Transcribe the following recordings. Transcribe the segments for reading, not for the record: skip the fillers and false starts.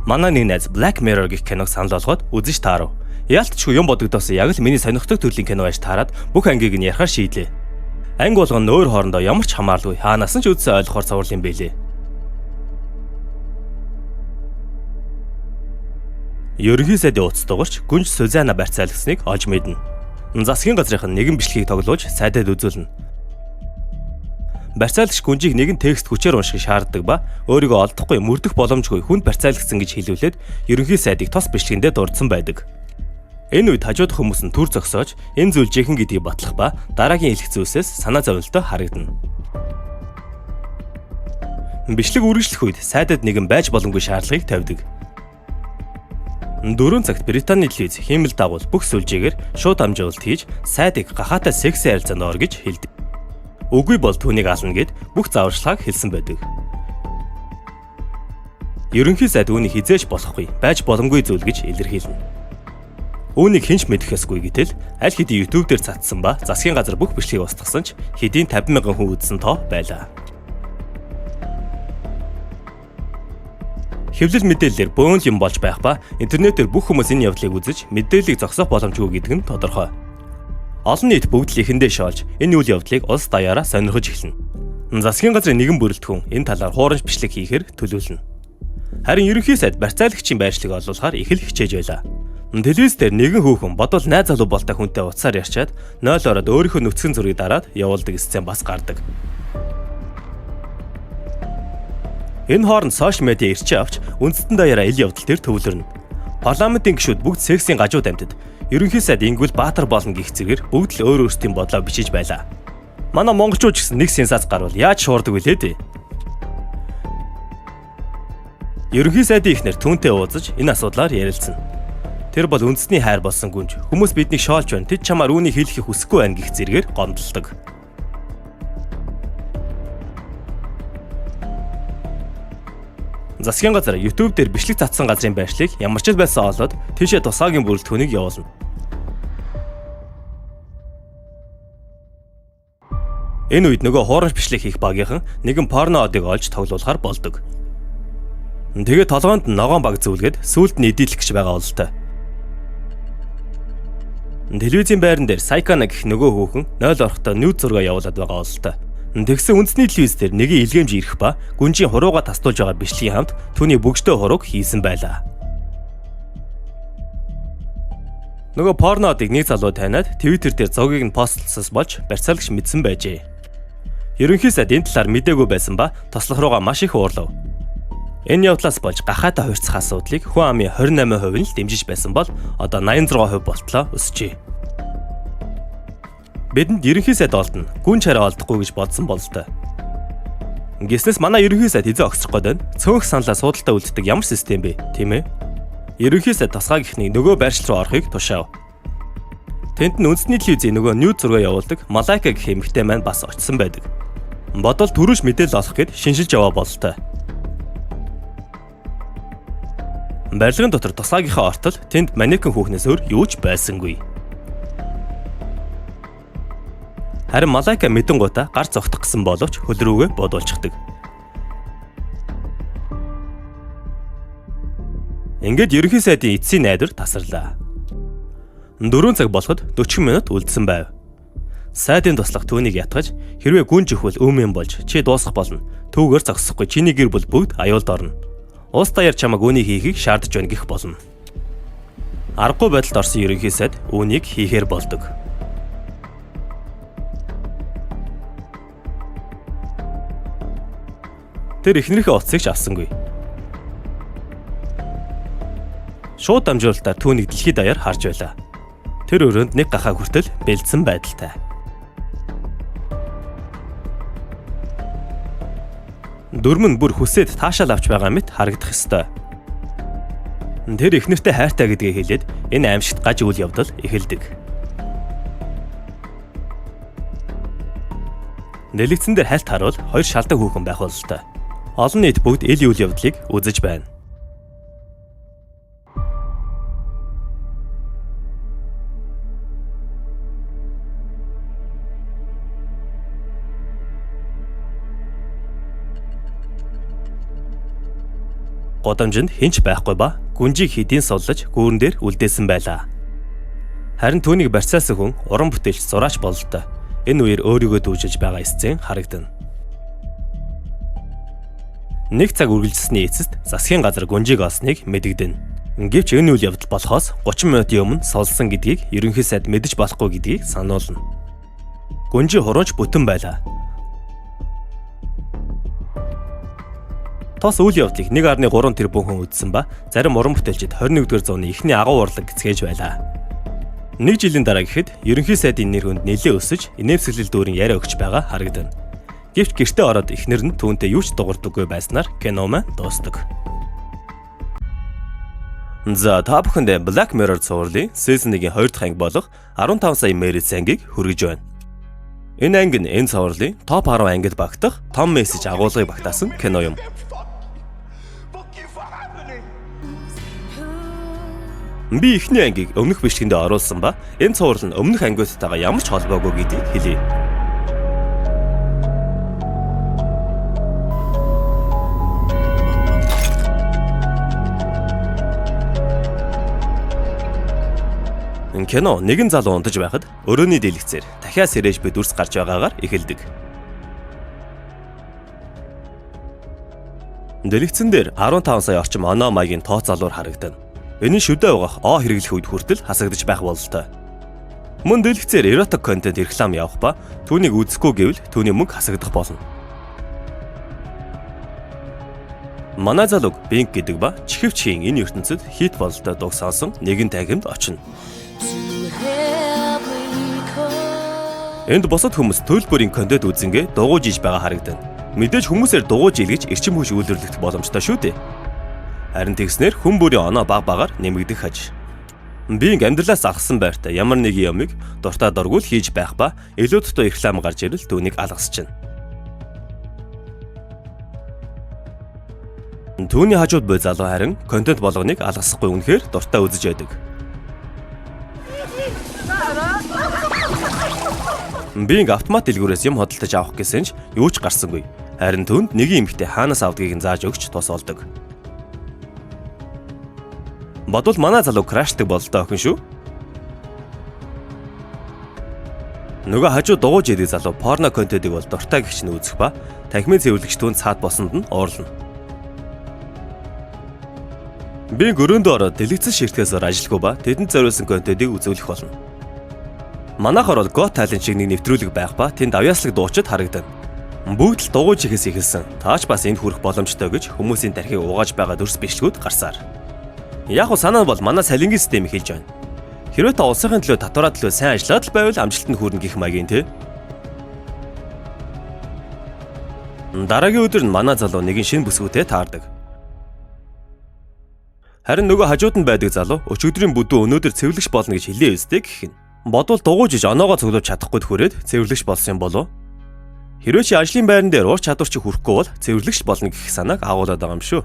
Манай нэг найз Black Mirror гэх киног санал болгоод үзэж таарав. Яалтчгүй юм бодогдоос яг л миний сонирхдаг төрлийн кино байж таарад бүх ангийг нь ярихаар шийдлээ. Анги болгоно өөр хоорондоо ямар ч хамааралгүй хаанаас нь ч үзсэн ойлгохоор цуврал юм бэлээ. Ерөнхий сайдын утас дугаарч Гүнж Сузана барьцаалгсныг олж мэднэ. Засгийн газрынх нь нэгэн бичлэгийг тоглуулж сайдад үзүүлнэ. Барьцаалагч Гүнжийг нэгэн текст хүчээр уншихыг шаарддаг ба өөрийгөө олдохгүй мөрдөх боломжгүй хүнд барьцаалгдсан гэж хэлүүлээд ерөнхий сайдыг тос бичлэгэндээ дурдсан байдаг. Энэ үед хажуудах хүмүүс нь түр зогсоож энэ зүйл жинхэнэ гэдгийг батлах ба дараагийн хэлэх зүйлсээс санаа зовнилтой харагдана. Бичлэг үргэлжлэх үед сайдад нэгэн байж боломгүй шаардлагыг тавьдаг. 4 цагт Британий телевиз хиймэл дагуул бүх сүлжээгээр шууд дамжуулалт хийж сайдыг гахаатай секси харилцаанд ор гэж хэлдэг. Үгүй бол түүнийг ална гэд бүх зааварчилгааг хэлсэн байдаг. Ерөнхий сайд үүнийг хизээж болохгүй, байж боломгүй зүйл гэж илэрхийлнэ. Үүнийг хэн ч мэдэх ёсгүй гэтэл аль хэдийн YouTube дээр цацсан ба засгийн газар бүх бичлэгийг устгасан ч хэдийн 50 мянган хүн үзсэн тоо байлаа. Хэвлэл мэдээллээр бөөн л юм болж байх ба интернетээр бүх хүмүүс энэ явдлыг үзэж мэдээллийг зогсоох боломжгүй гэдэг нь тодорхой. Олон нийт бүгд л эхэндээ шоолж энэ үйл явдлыг улс даяараа сонирхож эхэлнэ. Засгийн газрын нэгэн бүрэлдэхүүн энэ талаар хуурамч бичлэг хийхээр төлөвлөнө. Харин ерөнхий сайд барьцаалагчийн байршлыг олуулахаар их л хичээж байлаа. Телевиз дээр нэгэн хүүхэн бодвол найз залуу болтой хүнтэй утсаар ярьчаад 0 ороод өөрийнхөө нүцгэн зургийг дараад явуулдаг сцен бас гардаг. Энэ хооронд сошиал медиа ирчээ авч үндэстэн даяараа ил явдал дээр төвлөрнө. Парламентын гишүүд бүгд сексийн гажууд амьтад. Ерөнхий сайд ингүүл баатар болно гэх зэргээр бүгд л өөр өөрсдийн бодлоо бичиж байлаа. Манай монголчууд ч гэсэн нэг сенсац гарвал яаж шуурдаг вүлээ дээ. Ерөнхий сайдын эхнэр түүнтэй уулзаж энэ асуудлаар ярилцсан. Тэр бол үндэсний хайр болсон гүнж. Хүмүүс биднийг шоолж байна. Тэд чамаар үүнийг хэлэхийг хүсэхгүй байна гэх зэргээр гомдолдог. Засгийн газар YouTube дээр бичлэг татсан газрын байршлыг ямар ч л байсан олоод тийшээ тусгаагийн бүрэлдэхүүнийг явуулна. Энэ үед нөгөө хуурамч бичлэг хийх багийнхан нэгэн порно одыг олж тоглуулахар болдог. Тэгээ толгоонд ногоон баг зүулгээд сүүлд нь эдийлэх гэж байгаа бололтой. Телевизийн байран дээр Сайкана гэх нөгөө хүүхэн 0 орохдоо нүүд зураг явуулаад байгаа бололтой. Тэгсэн үндэсний телевиз дээр нэгэн илгээмж ирэх ба гүнжийн хурууга тастуулж байгаа бичлэгийн хамт түүний бөгжтэй хурууг хийсэн байлаа. Нөгөө порно одыг нэг залуу таниад Twitter дээр зогийг нь постлсоос болж барьцаалагч мэдсэн байжээ. Ерөнхий сайд энэ талаар мдээгүй байсан ба тослох руугаа маш их уурлав. Энэ явдлаас болж гахаатай хуурцах асуудлыг хүн амын 28% нь л дэмжиж байсан бол одоо 86% болтлоо өсжээ. Бидэнд ерөнхий сайд олдно, гүн чараа олдохгүй гэж бодсон бололтой. Гэснээс манай ерөнхий сайд хэзээ огцрох гээд байна. Цөөнх саналаа суудалтай үлддэг ямар систем бэ, тийм ээ? Ерөнхий сайд тусгай гихнийг нөгөө байршил руу орохыг тушаав. Тэнд нь үндэсний телевизийн нөгөө нүүд зураг явуулдаг Малайка гэх эмэгтэй маань бас очисон байдаг. Бодвол түрүүш мэдээлэл олох гээд шинжилж яваа бололтой. Барилгын дотор тусгаагийнхаа ортол тэнд манекен хүүхнээс өөр юу ч байсангүй. Харин Малайка мэдэнгуутаа гар зогтох гэсэн боловч хөл рүүгээ бодуулчихдаг. Ингээд ерөнхий сайдын эцсийн найдвар тасарлаа. 4 цаг болоход 40 минут үлдсэн байв. Сайдын туслах түүнийг ятгаж хэрвээ гүн жихвэл өмнө болж чи дуусах болно. Түүгээр зогсохгүй чиний гэр бүл бүгд аюулд орно. Улс даяар чамайг үүнийг хийхийг шаардаж байна гэх болно. Аргагүй байдалд орсон ерөнхий сайд үүнийг хийхээр болдог. Тэр эхнэрийнхээ утсыг ч авсангүй. Шууд дамжуулалтаар түүнийг дэлхийд даяар харж байлаа. Тэр өрөөнд нэг гахаа хүртэл бэлдсэн байдалтай. Дүрм нь бүр хүсээд таашаал авч байгаа мэт харагдах ёстой. Тэр эхнэртэй хайртай гэдгээ хэлээд энэ аимшигт гаж үйл явдал эхэлдэг. Нэлэгцэн дээр хальт харуул хоёр шалдан хүүхэн байх бололтой. Олон нийт бүгд ил үйл явдлыг үзэж байна. Гудамжинд хэн ч байхгүй ба гүнжийг хэдийн суллаж гүүрэн дээр үлдээсэн байлаа. Харин түүнийг барьцаалсан хүн уран бүтээлч зураач бололтой. Энэ үеэр өөрийгөө дүүжиж байгаа сцен харагдана. Нэг цаг үргэлжилсэний эцэст засгийн газар гүнжийг олсныг мэдэгдэнэ. Гэвч энэ үйл явдал болохоос 30 минутын өмнө сулсан гэдгийг ерөнхий сайд мэдэж болохгүй гэдгийг сануулна. Гүнжи хурууч бүтэн байлаа. Тос үйл явдлыг 1.3 тэрбум хүн үзсэн ба зарим уран бүтээлчид 21-р зууны эхний агуу урлаг гэцгээж байлаа. Нэг жилийн дараа гэхэд ерөнхий сайдын нэр хүнд нэлээд өсөж инээмсэглэл дүүрэн яриа өгч байгаа харагдана. Гэвч гэртээ ороод эхнэр нь түүнтэй юу ч дугардаггүй байснаар кино маань дуустдаг. За та бүхэндээ Black Mirror цувралын Season 1-ийн 2 дахь анги болох 15 сая Merit ангийг хүргэж байна. Энэ анги нь энэ цувралын топ 10 ангид багтах том мессеж агуулгыг багтаасан кино юм. Би эхний ангийг өмнөх бичлэгэндээ оруулсан ба энэ цуврал нь өмнөх ангиудтайгаа ямар ч холбоогүй гэдгийг хэлье. Кино нэгэн залуу унтаж байхад өрөөний дэлгэцээр дахиад сэрэж буй дүрс гарч байгаагаар эхэлдэг. Дэлгэцэн дээр 15 сая орчим оноо маягийн тооцоолоор харагдана. Энэ нь шүдэ угаах оо хэрэглэх үед хүртэл хасагдаж байх бололтой. Мөн дэлгэцээр erotic контент реклам явах ба түүнийг үзэхгүй гэвэл түүний мөнгө хасагдах болно. Манай залууг Бинг гэдэг ба чихэвчхийн энэ ертөнцид хит бололтой дуг сонсон нэгэн танхимд очино. Энд бусад хүмүүс төрөл бүрийн контент үзэнгээ дугуйж иж байгаа харагдана. Мэдээж хүмүүсээр дугуйж илгэж эрчим хүч үйлдвэрлэх боломжтой шүү дээ. Харин тэгснээр хүн бүрийн оноо баг багаар нэмэгдэх хаж. Бинг амьдралаас алхсан байртай ямар нэгэн юмыг дуртай дургуул хийж байх ба илүү дутуу реклам гарч ирэл түүнийг алгасчихна. Түүний хажууд буй залуу харин контент болгоныг алгасахгүй үнэхээр дуртай үзэж байдаг. Бинг автомат дэлгүүрээс юм худалдаж авах гэсэн ч юу ч гарсангүй. Харин түүнд нэгэн эмэгтэй хаанаас авдгийг нь зааж өгч тус болдог. Бодвол манай залуу крашдаг бололтой охин шүү. Нөгөө хажуу дугуйж идэг залуу порно контентыг бол дуртай гэгч нь үзэх ба танхимын цэвэрлэгч түүнд цаад босонд нь уурлана. Бинг өрөөндөө ороод дэлгэцэн ширтгэхээс өөр ажилгүй ба тэдэнд зориулсан контентыг үзүүлэх болно. Манайхаар бол Got Talent шиг нэг нэвтрүүлэг байх ба тэнд авьяаслаг дуучид харагдана. Бүгд л дугуйж ихээс эхэлсэн. Таач бас энд хүрэх боломжтой гэж хүмүүсийн тархийг угааж байгаа дүрс бичлэгүүд гарсаар. Яг уу санаа нь бол манай салингийн системийг хэлж байна. Хэрвээ та улсынхын төлөө татвараа төлөө сайн ажиллаад л байвал амжилтанд хүрнэ гэх маягийн тий. Дараагийн өдөр нь манай залуу нэгэн шинэ бүсгүйтэй таардаг. Харин нөгөө хажууд нь байдаг залуу өчигдрийн бүдүү өнөөдөр цэвэрлэгч болно гэж хэлээ өстэй гэх нь. Бодвол дугуйж иж оноогоо цуглуулж чадахгүй хүрээд цэвэрлэгч болсон юм болов. Хэрвээ чи ажлын байран дээр ур чадвар чи хүрэхгүй бол цэвэрлэгч болно гэх санааг агуулад байгаа юм шүү.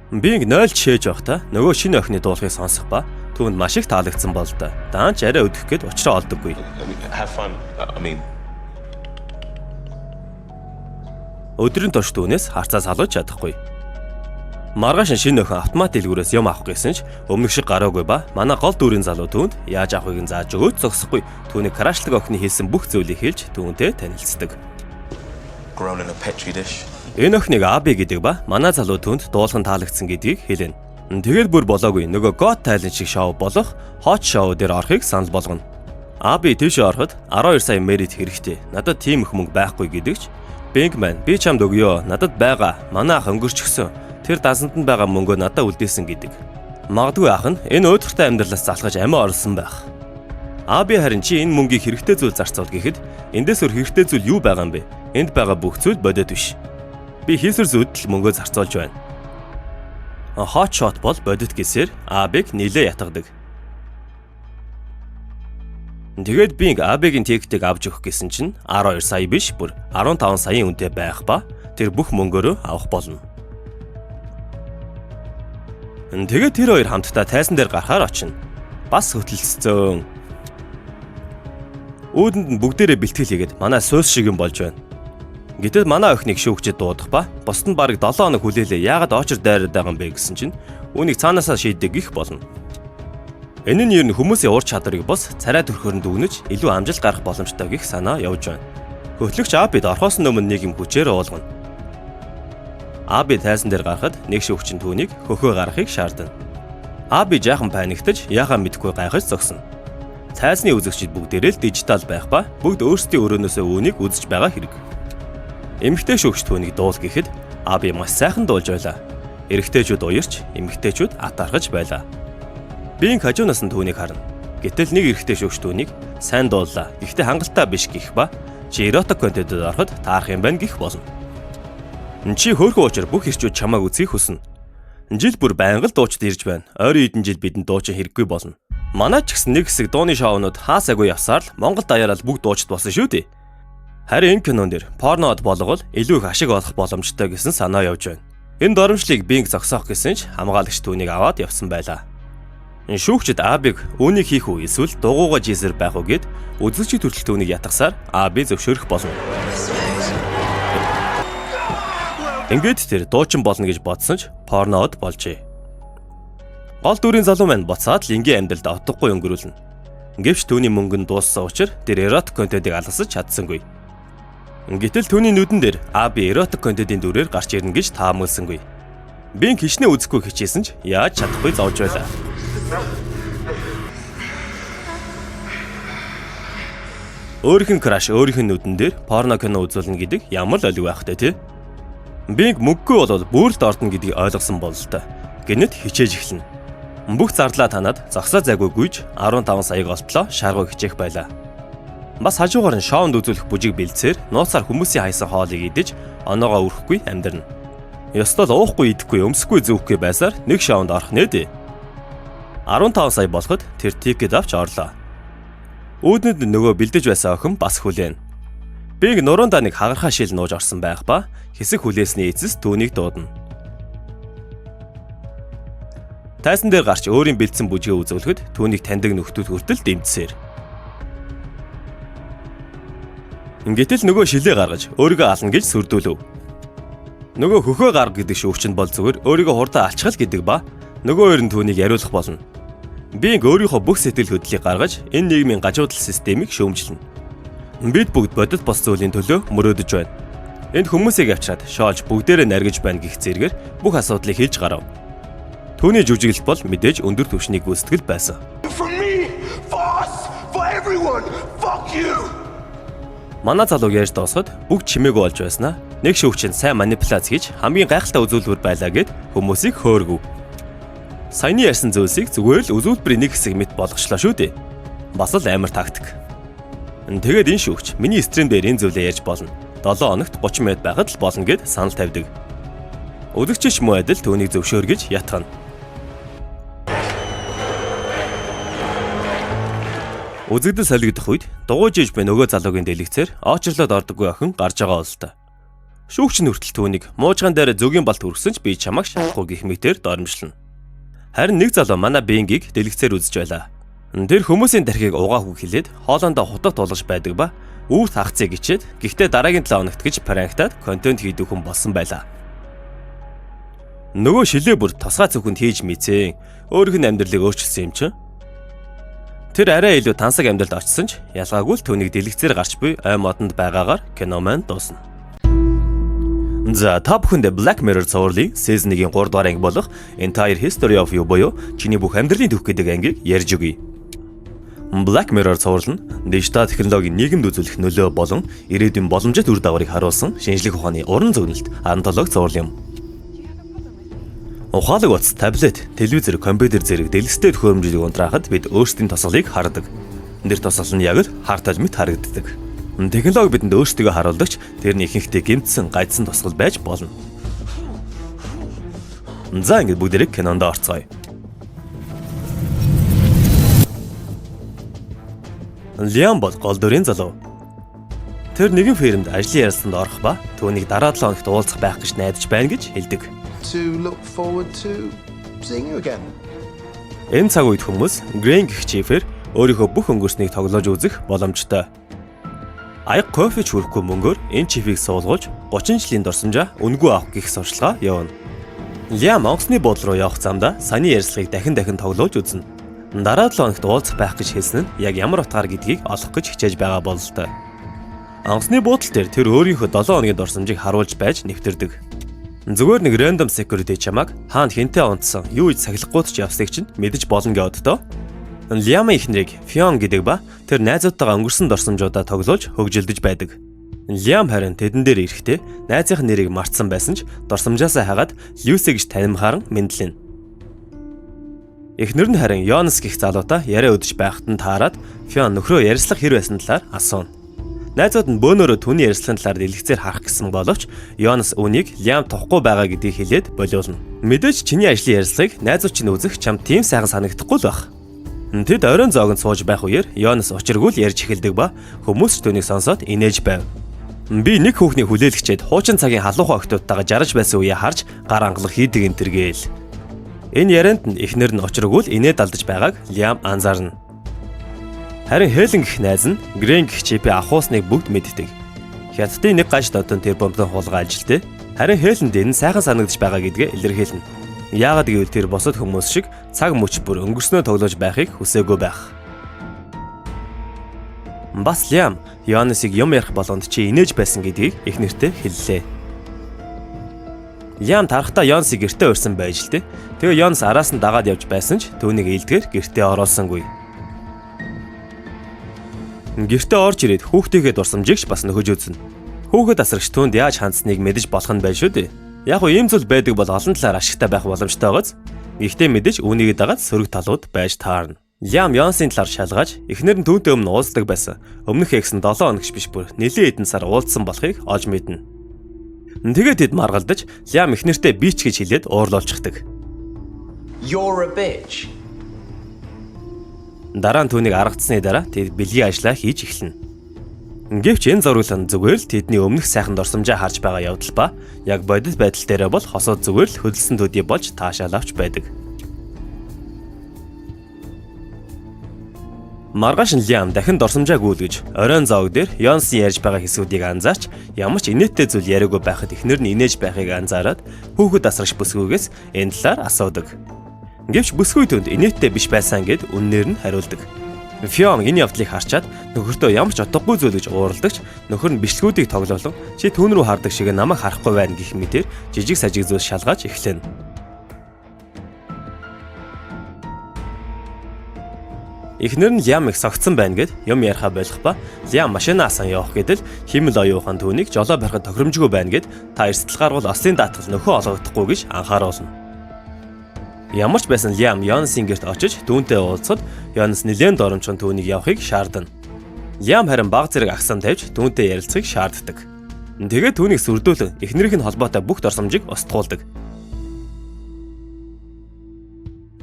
Бинг 0 жишээж байхдаа нөгөө шинэ охины дуулахыг сонсох ба түүнд маш их таалагдсан бололтой. Даанч арай өдөх гээд учраа олдоггүй. Have fun. I mean, Өдрийн турш түүнээс харцаа салууж чадахгүй. Маргааш нь шинэ охин автомат дэлгүүрээс юм авах гэсэн ч өмнөх шиг гараагүй ба манай гол дүрийн залуу түүнд яаж авахыг нь зааж өгөөд зогсохгүй. Түүний крашлаг охины хэлсэн бүх зүйлийг хэлж түүнтэй танилцдаг. grown in a petri dish. Энэ охиныг Аби гэдэг ба манай залуу түүнд дуулах нь таалагдсан гэдгийг хэлнэ. Тэгээд бүр болоогүй нөгөө Got Talent шиг шоу болох Hot Show дээр орохыг санал болгоно. Аби тийшээ ороход 12 сая merit хэрэгтэй. Надад тийм их мөнгө байхгүй гэдэг ч Бинг маань би чамд өгөө. Надад байгаа. Манай ах өнгөрчихсөн. Тэр дансанд нь байгаа мөнгөө надад үлдээсэн гэдэг. Магадгүй ах нь энэ уйдгартай амьдралаас залхаж амиа орлсон байх. Аби харин чи энэ мөнгийг хэрэгтэй зүйл зарцуул гэхэд эндээс өөр хэрэгтэй зүйл юу байгаа юм бэ? Энд байгаа бүх зүйл бодит биш. Би хийсвэр зүйлд л мөнгөө зарцуулж байна. Hot shot бол бодит гэсээр Абиг нилээ ятгадаг. Тэгээд Бинг Абигийн ticket ийг авч өгөх гэсэн чинь 12 сая биш бүр 15 саяын үнэтэй байх ба тэр бүх мөнгөөрөө авах болно. Тэгээд тэр хоёр хамтдаа тайзан дээр гарахаар очино. Бас хөтөлцсөн. Үүдэнд нь бүгдээрээ бэлтгэл хийгээд манай суйс шиг юм болж байна. Гэтэл манай охиныг шүүгчэд дуудах ба бусд нь бараг 7 хоног хүлээлээ яагаад очир дайраад байгаа юм бэ гэсэн чинь үүнийг цаанаасаа шийддэг гих болно. Энэ нь ер нь хүмүүсийн ур чадварыг бус царай төрхөөр нь дүгнэж илүү амжилт гаргах боломжтой гих санаа явж байна. Хөтлөгч Абид орхоос өмнө нэг юм хүчээр уулгана. Аби тайзан дээр гарахад нэг шүүгч нь түүнийг хөхөө гаргахыг шаардана. Аби жаахан паниктаж яхаа мэдэхгүй гайхаж зогсно. Тайзны үзэгчид бүгдээрээ л дижитал байх ба бүгд өөрсдийн өрөөнөөсөө үүнийг үзэж байгаа хэрэг. Эмэгтэй шүүгч түүнийг дуул гэхэд Аби маш сайхан дуулж байлаа. Эрэгтэйчүүд уярч, эмэгтэйчүүд атаархаж байлаа. Бийн хажуунаас нь түүнийг харна. Гэтэл нэг эрэгтэй шүүгч түүнийг сайн дууллаа. Гэхдээ хангалттай биш гэх ба чи erotic контентэд ороход таарах юм байна гэх болно. Чи хөөрхөн учир бүх ирчүүд чамайг үзхийг хүснэ. Жил бүр байнга л дуучид ирж байна. Ойрын хэдэн жил бидэнд дуучин хэрэггүй болно. Манай ч гэсэн нэг хэсэг дууны шоунууд хаасаагүй явсаар л Монгол даяараа л бүгд дуучид болсон шүү дээ. Харин энэ кинон дэр порнод болгол илүү их ашиг олох боломжтой гэсэн санаа явж байна. Энэ доромжлыг Бинг зогсоох гэсэн ч хамгаалагч түүнийг аваад явсан байлаа. Шүүгчид Абиг үүнийг хийх үү эсвэл дугуйгаа жийсэр байх уу гэд үзэгчид хүртэл түүнийг ятгасаар Аби зөвшөөрөх болно. Ингээд тэр дуучин болно гэж бодсон ч порнод болжээ. Гол дүрийн залуу маань буцаад л энгийн амьдралд отгогүй өнгөрүүлнэ. Гэвч түүний мөнгө нь дууссан учраас тэр erotic контентыг алгасаж чадсангүй. Гэтэл түүний нүдэн дээр Аби erotic контентын дүрээр гарч ирнэ гэж таамагласангүй. Бинг хичнээн үзэхгүй хичээсэн ч яаж чадахгүй зовж байлаа. Өөрийнх нь crush өөрийнх нь нүдэн дээр порно кино үзүүлнэ гэдэг ямар л олиг байх вэ тий? Бинг мөнгөгүй болвол бүрэлд ордно гэдгийг ойлгосон бололтой. Гэнэт хичээж эхэлнэ. Бүх зарлаа танаад зогсоо зайгүй гүйж 15 саяг олтлоо шаргуу хичээх байлаа. Бас хажуугаар нь шоунд үзүүлэх бүжиг бэлдсээр нууцаар хүмүүсийн хайсан хоолыг идэж оноогоо өрөхгүй амьдрна. Ёстой л уухгүй идэхгүй өмсөхгүй зүүхгүй байсаар нэг шоунд орох нэ дээ. 15 сая болоход тэр ticket авч орлоо. Үүдэнд нөгөө бэлдэж байсан охин бас хүлээн. Биг нуруундаа нэг хагархаа шил нууж орсон байх ба хэсэг хүлээсний эцэс түүнийг дуудана. Тайзан дээр гарч өөрийн бэлдсэн бүжгээ үзүүлэхэд түүнийг таньдаг нөхдүүд хүртэл дэмжсээр. Гэтэл нөгөө шилээ гаргаж өөрийгөө ална гэж сүрдүүлв. Нөгөө хөхөө гарга гэдэг шүүгч нь бол зүгээр өөрийгөө хурдан алчхал гэдэг ба нөгөө хоёр нь түүнийг яриулах болно. Бинг өөрийнхөө бүх сэтгэл хөдлөлийг гаргаж энэ нийгмийн гажуудал системийг шүүмжлэнэ. Бид бүгд бодит бос зүйлийн төлөө мөрөөдөж байна. Энд хүмүүсийг авчраад шоолж бүгдээрээ наргиж байна гэх зэрэгээр бүх асуудлыг хэлж гарав. Түүний жүжиглэлт бол мэдээж өндөр түвшний гүйцэтгэл байсан. For me, for us, for everyone. Fuck you. Манай залууг ярьж дуусахад бүгд чимээгүй болж байснаа нэг шүүгч нь сайн манипуляц хийж хамгийн гайхалтай үзүүлбэр байлаа гэд хүмүүсийг хөөргөв. Саяны ярьсан зүйлсийг зүгээр л үзүүлбэрийн нэг хэсэг мэт болгочлоо шүү дээ. Бас л амар тактик. Тэгээд энэ шүүгч миний stream дээр энэ зүйлээ ярьж болно. 7 хоногт 30 минут байхад л болно гэд санал тавьдаг. Үзэгчч муу адил түүнийг зөвшөөр гэж ятгана. Үзэгдэл солигдох үед дугуй жиж буй нөгөө залуугийн дэлгэцээр очрлоод ордоггүй охин гарч байгаа бололтой. Шүүгч нь хүртэл түүнийг муужгаан дээр зөгийн балт хүргэсэн ч би чамайг шалахгүй гэх мэтээр доромжлоно. Харин нэг залуу манай Бенгийг дэлгэцээр үзэж байлаа. Тэр хүмүүсийн тархийг угаахгүй хэлээд хоолондоо хутга тулгаж байдаг ба үүр тагцыг гिचээд гэхдээ дараагийн 7 хоногт гэж prank таад контент хийдэг хүн болсон байлаа. Нөгөө шилээ бүр тусгай цүнхэнд хийж мэдсэн. Өөрийнх нь амьдралыг өөрчилсөн юм чинь. Тэр арай илүү тансаг амьдралд очисон ч ялгаагүй л түүнийг дэлгэцээр гарч буй ой модонд байгаагаар кино маань дуусна. За та бүхэнд Black Mirror цувралын season 1-ийн 3 дугаар анги болох Entire History of You буюу чиний бүх амьдралын түүх гэдэг ангийг ярьж өгье. Black Mirror цуврал нь дижитал технологийн нийгэмд үзүүлэх нөлөө болон ирээдүйн боломжит үр дагаврыг харуулсан шинжлэх ухааны уран зөгнөлт антологи цуврал юм. Ухаалаг утас, таблет, телевизэр, компьютер зэрэг дэлгэцтэй төхөөрөмжийг унтраахад бид өөрсдийн тосголыг хардаг. Тэр тосгол нь яг л хар тал мэт харагддаг. Технологи бидэнд өөрсдийгөө харуулдаг ч тэрний ихэнхдээ гэмтсэн, гажсан тосгол байж болно. За ингээд бүгдээрээ кинонд орцгоё. Лиам бол гол дүрийн залуу. Тэр нэгэн фирмд ажлын ярилцлаганд орох ба түүнийг дараа 7 хоногт уулзах байх гэж найдаж байна гэж хэлдэг. To look forward to seeing you again. Энэ цаг үед хүмүүс Грен гэх chief ээр өөрийнхөө бүх өнгөрснийг тоглож үзэх боломжтой. Аяг кофе ч хүрэхгүй мөнгөөр энэ чипийг суулгуулж 30 жилийн дурсамжаа үнэгүй авах гэх сурталчилгаа явна. Лиам онгоцны буудлын руу явах замдаа саяны ярилцлагыг дахин дахин тоглуулж үзнэ. Дараа 7 хоногт уулзах байх гэж хэлсэн нь яг ямар утгаар гэдгийг олох гэж хичээж байгаа бололтой. Онгоцны буудал дээр тэр өөрийнхөө 7 хоногийн дурсамжийг харуулж байж нэвтэрдэг. Зүгээр нэг random security чамайг хаана хэнтэй унтсан, юу хийж сахилахгүй ч явсныг чинь мэдэж болно гэдээ. Лиамын эхнэрийг Фион гэдэг ба тэр найзуудтайгаа өнгөрсөн дурсамжуудаа тоглуулж хөгжилдөж байдаг. Лиам харин тэдэн дээр ирэхдээ найзынх нь нэрийг мартсан байсан ч дурсамжаасаа хагаад Люси гэж танимхааран мэндлэнэ. Эхнэр нь харин Йонас гэх залуутай яриа өдөж байхад нь таарад Фион нөхрөө ярилцлах хэр байсан талаар асууна. Найзууд нь бөөнөрөө түүний ярилцлагын талаар дэлгэцээр харах гэсэн боловч Йонас үүнийг Лиам тухгүй байгаа гэдгийг хэлээд болиулна. Мэдээж чиний ажлын ярилцлагыг найзууд чинь үзэх чамд тийм сайхан санагдахгүй л байх. Тэд оройн зоогонд сууж байх үеэр Йонас учиргүй л ярьж эхэлдэг ба хүмүүс ч түүнийг сонсоод инээж байв. Би нэг хүүхний хүлээлгчээд хуучин цагийн халуухан охидуудтайгаа жараж байсан үеэ харж гар ангалах хийдэг энэ төр гээл. Энэ ярианд нь эхнэр нь учиргүй л инээд алдаж байгааг Лиам анзаарна. Харин Хелен гэх найз нь Грен гэх чипээ авахуусныг бүгд мэддэг. Хятадын нэг гаж додон тэр бомбын хулгай ажилтээ. Харин Хеленд энэ сайхан санагдаж байгаа гэдгээ илэрхийлнэ. Яагаад гэвэл тэр бусад хүмүүс шиг цаг мөч бүр өнгөрснөө тоглож байхыг хүсээгүй байх. Бас Лиам Йонасыг юм ярих болгонд чи инээж байсан гэдгийг эхнэртээ хэллээ. Лиам тарахтаа Йонасыг гэртээ урьсан байж л дээ. Тэгээ Йонас араас нь дагаад явж байсан ч түүнийг илдгээр гэртээ оруулсангүй. Гэртээ орж ирээд хүүхдийнхээ дурсамжийг ч бас нөхөж үзнэ. Хүүхэд асрагч түүнд яаж хандсныг мэдэж болох нь байж шүү дээ. Яг уу ийм зүйл байдаг бол олон талаар ашигтай байх боломжтой байгааз. Гэхдээ мэдээж үүнийг дагаад сөрөг талууд байж таарна. Лиам Йонсын талаар шалгаж эхнэр нь түүнтэй өмнө уулздаг байсан. Өмнөх экс нь 7 хоногч биш бүр нэлээд хэдэн сар уулзсан болохыг олж мэднэ. Тэгээд тэд маргалдаж Лиам эхнэртээ bitch гэж хэлээд уурлуулчихдаг. You're a bitch. Дараа нь түүнийг аргацсны дараа тэд бэлгийн ажлаа хийж эхэлнэ. Гэвч энэ зураглал нь зүгээр л тэдний өмнөх сайхан дурсамжаа харж байгаа явдал ба яг бодит байдал дээрээ бол хосууд зүгээр л хөдөлсөн төдий болж таашаал авч байдаг. Маргааш нь Лиам дахин дурсамжаа гүйлгэж оройн зоог дээр Йонсын ярьж байгаа хэсгүүдийг анзаарч ямар ч инээдтэй зүйл яриаггүй байхад эхнэр нь инээж байхыг анзаараад хүүхэд асрагч бүсгүйгээс энэ талаар асуудаг. Гэвч бүсгүй түүнд инээдтэй биш байсан гэд үннээр нь хариулдаг. Фион энэ явдлыг харчаад нөхөртөө ямар ч утгагүй зүйл гэж уурладагч нөхөр нь бичлэгүүдийг тоглоулан чи түүн рүү хардаг шиг намайг харахгүй байна гэх мэтээр жижиг сажиг зүйл шалгааж эхлэнэ. Эхнэр нь Лиамыг согтсон байна гэд юм яриха болох ба Лиам машинаа асан явах гэдэл хиймэл оюун ухаан түүнийг жолоо барихад тохиромжгүй байна гэд та эрсдэл гарвал ослын даатгал нөхөө олгогдохгүй гэж анхааруулна. Ямар ч байсан Лиам Йонасын гэрт очиж түүнтэй уулзахад Йонас нэлээн доромжхон түүнийг явахыг шаардана. Лиам харин баг зэрэг агсан тавьж түүнтэй ярилцахыг шаарддаг. Тэгээд түүнийг сүрдүүлэн эхнэрийнх нь холбоотой бүх дурсамжийг устгуулдаг.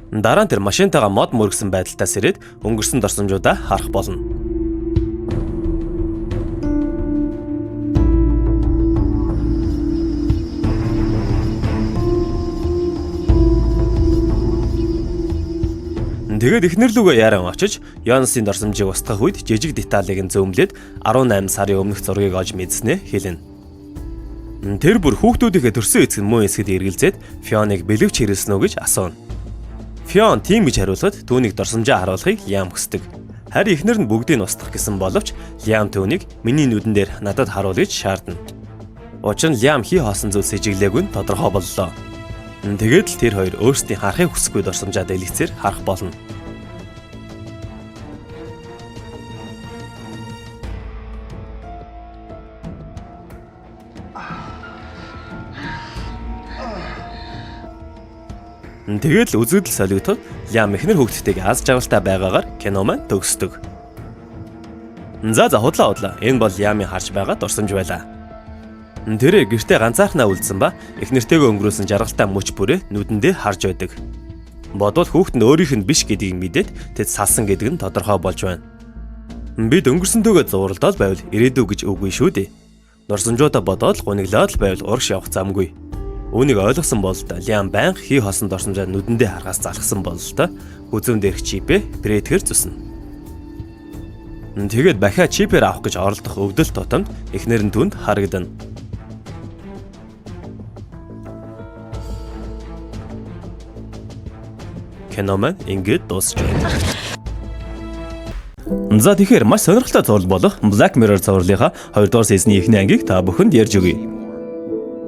Дараа нь тэр машинтайгаа мод мөргсөн байдалтай сэрээд өнгөрсөн дурсамжуудаа харах болно. Тэгээд эхнэр лүүгээ яран очиж Йонасын дурсамжийг устгах үед жижиг деталийг нь зөмлөөд 18 сарын өмнөх зургийг олж мэдснээ хэлнэ. Тэр бүр хүүхдүүдийнхээ төрсөн эцэг нь муу эсэхэд эргэлзээд Фионыг бэлэвч хэрэглэсэн үү гэж асууна. Фион тийм гэж хариулахад түүнийг дурсамжаа харуулахыг Лиам хүсдэг. Харин эхнэр нь бүгдийг нь устгах гэсэн боловч Лиам түүнийг миний нүдэн дээр надад харуул гэж шаардна. Учир нь Лиам хий хоосон зүйл сэжиглээгүй нь тодорхой боллоо. Тэгээд л тэр хоёр өөрсдийн харахыг хүсэхгүй дурсамжаа дэлгэцээр харах болно. Тэгээд л үзэгдэл солигдоход Лиам эхнэр хүүхдтэйг аз жаргалтай байгаагаар кино маань төгсдөг. За за худлаа худлаа. Энэ бол Лиамын харж байгаа дурсамж байлаа. Тэрээр гэртээ ганцаархнаа үлдсэн ба эхнэртэйгээ өнгөрөөсөн жаргалтай мөч бүрээ нүдэндээ харж байдаг. Бодвол хүүхэд нь өөрийнх нь биш гэдгийг мэдээд тэд салсан гэдэг нь тодорхой болж байна. Бид өнгөрсөнтэйгээ зууралдаад байвал ирээдүй гэж үгүй шүү дээ. Дурсамжуудаа бодоод л гуниглаад л байвал урагш явах замгүй. Үүнийг ойлгосон бололтой Лиам байнга хий хосон дурсамжаа нүдэндээ харахаас залхсан бололтой хүзүүн дээрх чипээ прэтгэр зүснэ. Тэгээд бахиа чипээр авах гэж оролдох өвдөл тутамд эхнэр нь түнд харагдана. Кино маань ингээд дуусч байна. За, тэгэхээр маш сонирхолтой цуврал болох Black Mirror цувралынхаа 2 дугаар season ы эхний ангийг та бүхэнд ярьж өгье.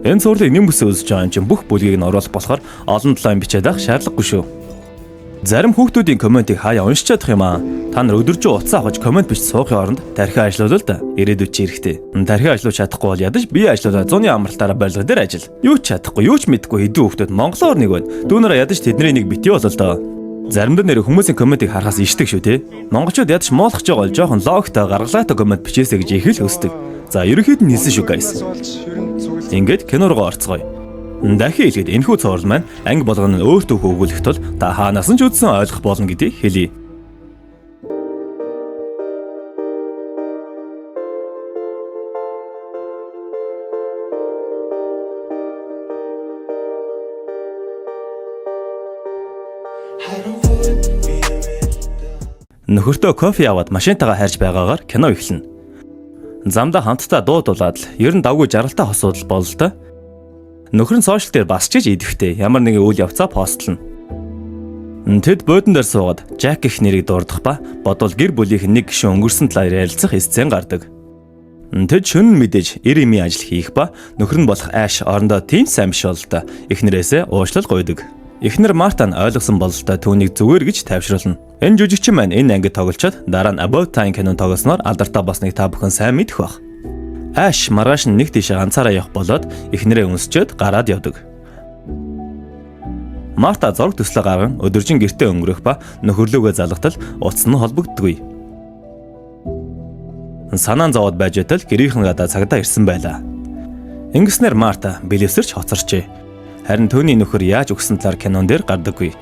Энэ цувралыг нэм бүсээ үзэж байгаа юм чинь бүх бүлгийг нь оруулах болохоор олон талаа юм бичээд авах шаардлагагүй шүү. Зарим хүүхдүүдийн comment ийг хаяа уншиж чадах юм аа. Та нар өдөржин утсаа авах comment бич суухын оронд тархиа ажилуулал да. Ирээдүйд чи эрэхтэй. Тархиа ажиллуулж чадахгүй бол ядаж бие ажиллуулаад зуны амралтаараа барилга дээр ажил. Юу ч чадахгүй, юу ч мэдэхгүй хэдэн хүүхдүүд монголоор нэг байна. Дүүнэрээ ядаж тэдний нэг битгий болол доо. Заримдаа нэр хүмүүсийн comment ийг харахаас ишдэг шүү те. Монголчууд ядаж муулах жоо бол жоохон логиктой, гаргалгаатай comment бичээсэй гэж их л хүсдэг. За, ерөнхийд нь хэлсэн шүү, guys. Ингээд кино руугаа орцгоё. Дахин хэлэхэд энэхүү цуврал маань анги болгоно нь өөртөө хөвгүүлэх тул та хаанаас нь ч үзсэн ойлгох болно гэдгийг хэлье. Нөхөртөө кофе аваад машинтайгаа хайрж байгаагаар кино эхэлнэ. Замдаа хамтдаа дуу дуулаад л ер нь давгүй жаргалтай хосуудал бололтой. Нөхөр нь social дээр бас ч гэж идэвхтэй ямар нэгэн үйл явцаа post лно. Тэд буудан дээр суугаад Жак гэх нэрийг дурдах ба бодвол гэр бүлийнх нь нэг гишүүн өнгөрсөн талаар ярилцах сцен гардаг. Тэд шөнө нь мэдээж эр эмийн ажил хийх ба нөхөр нь болох Ash орондоо тийм сайн биш бололтой эхнэрээсээ уучлал гуйдаг. Эхнэр Марта нь ойлгосон бололтой түүнийг зүгээр гэж тайвшруулна. Энэ жүжигчин маань энэ ангид тоглолцоод дараа нь About Time кинонд тоглосноор алдартай болсныг та бүхэн сайн мэдэх байх. Ash маргааш нь нэг тийшээ ганцаараа явах болоод эхнэрээ үнсчээд гараад явдаг. Марта зураг төслөө гарган өдөржин гэртээ өнгөрөх ба нөхөрлөөгөө залгатал утас нь холбогддоггүй. Санаан зовоод байж байтал гэрийнхэн гадаа цагдаа ирсэн байлаа. Ингэснээр Марта бэлэвсэрч хоцорчээ. Харин түүний нөхөр яаж өгсөн талаар кинон дээр гардаггүй.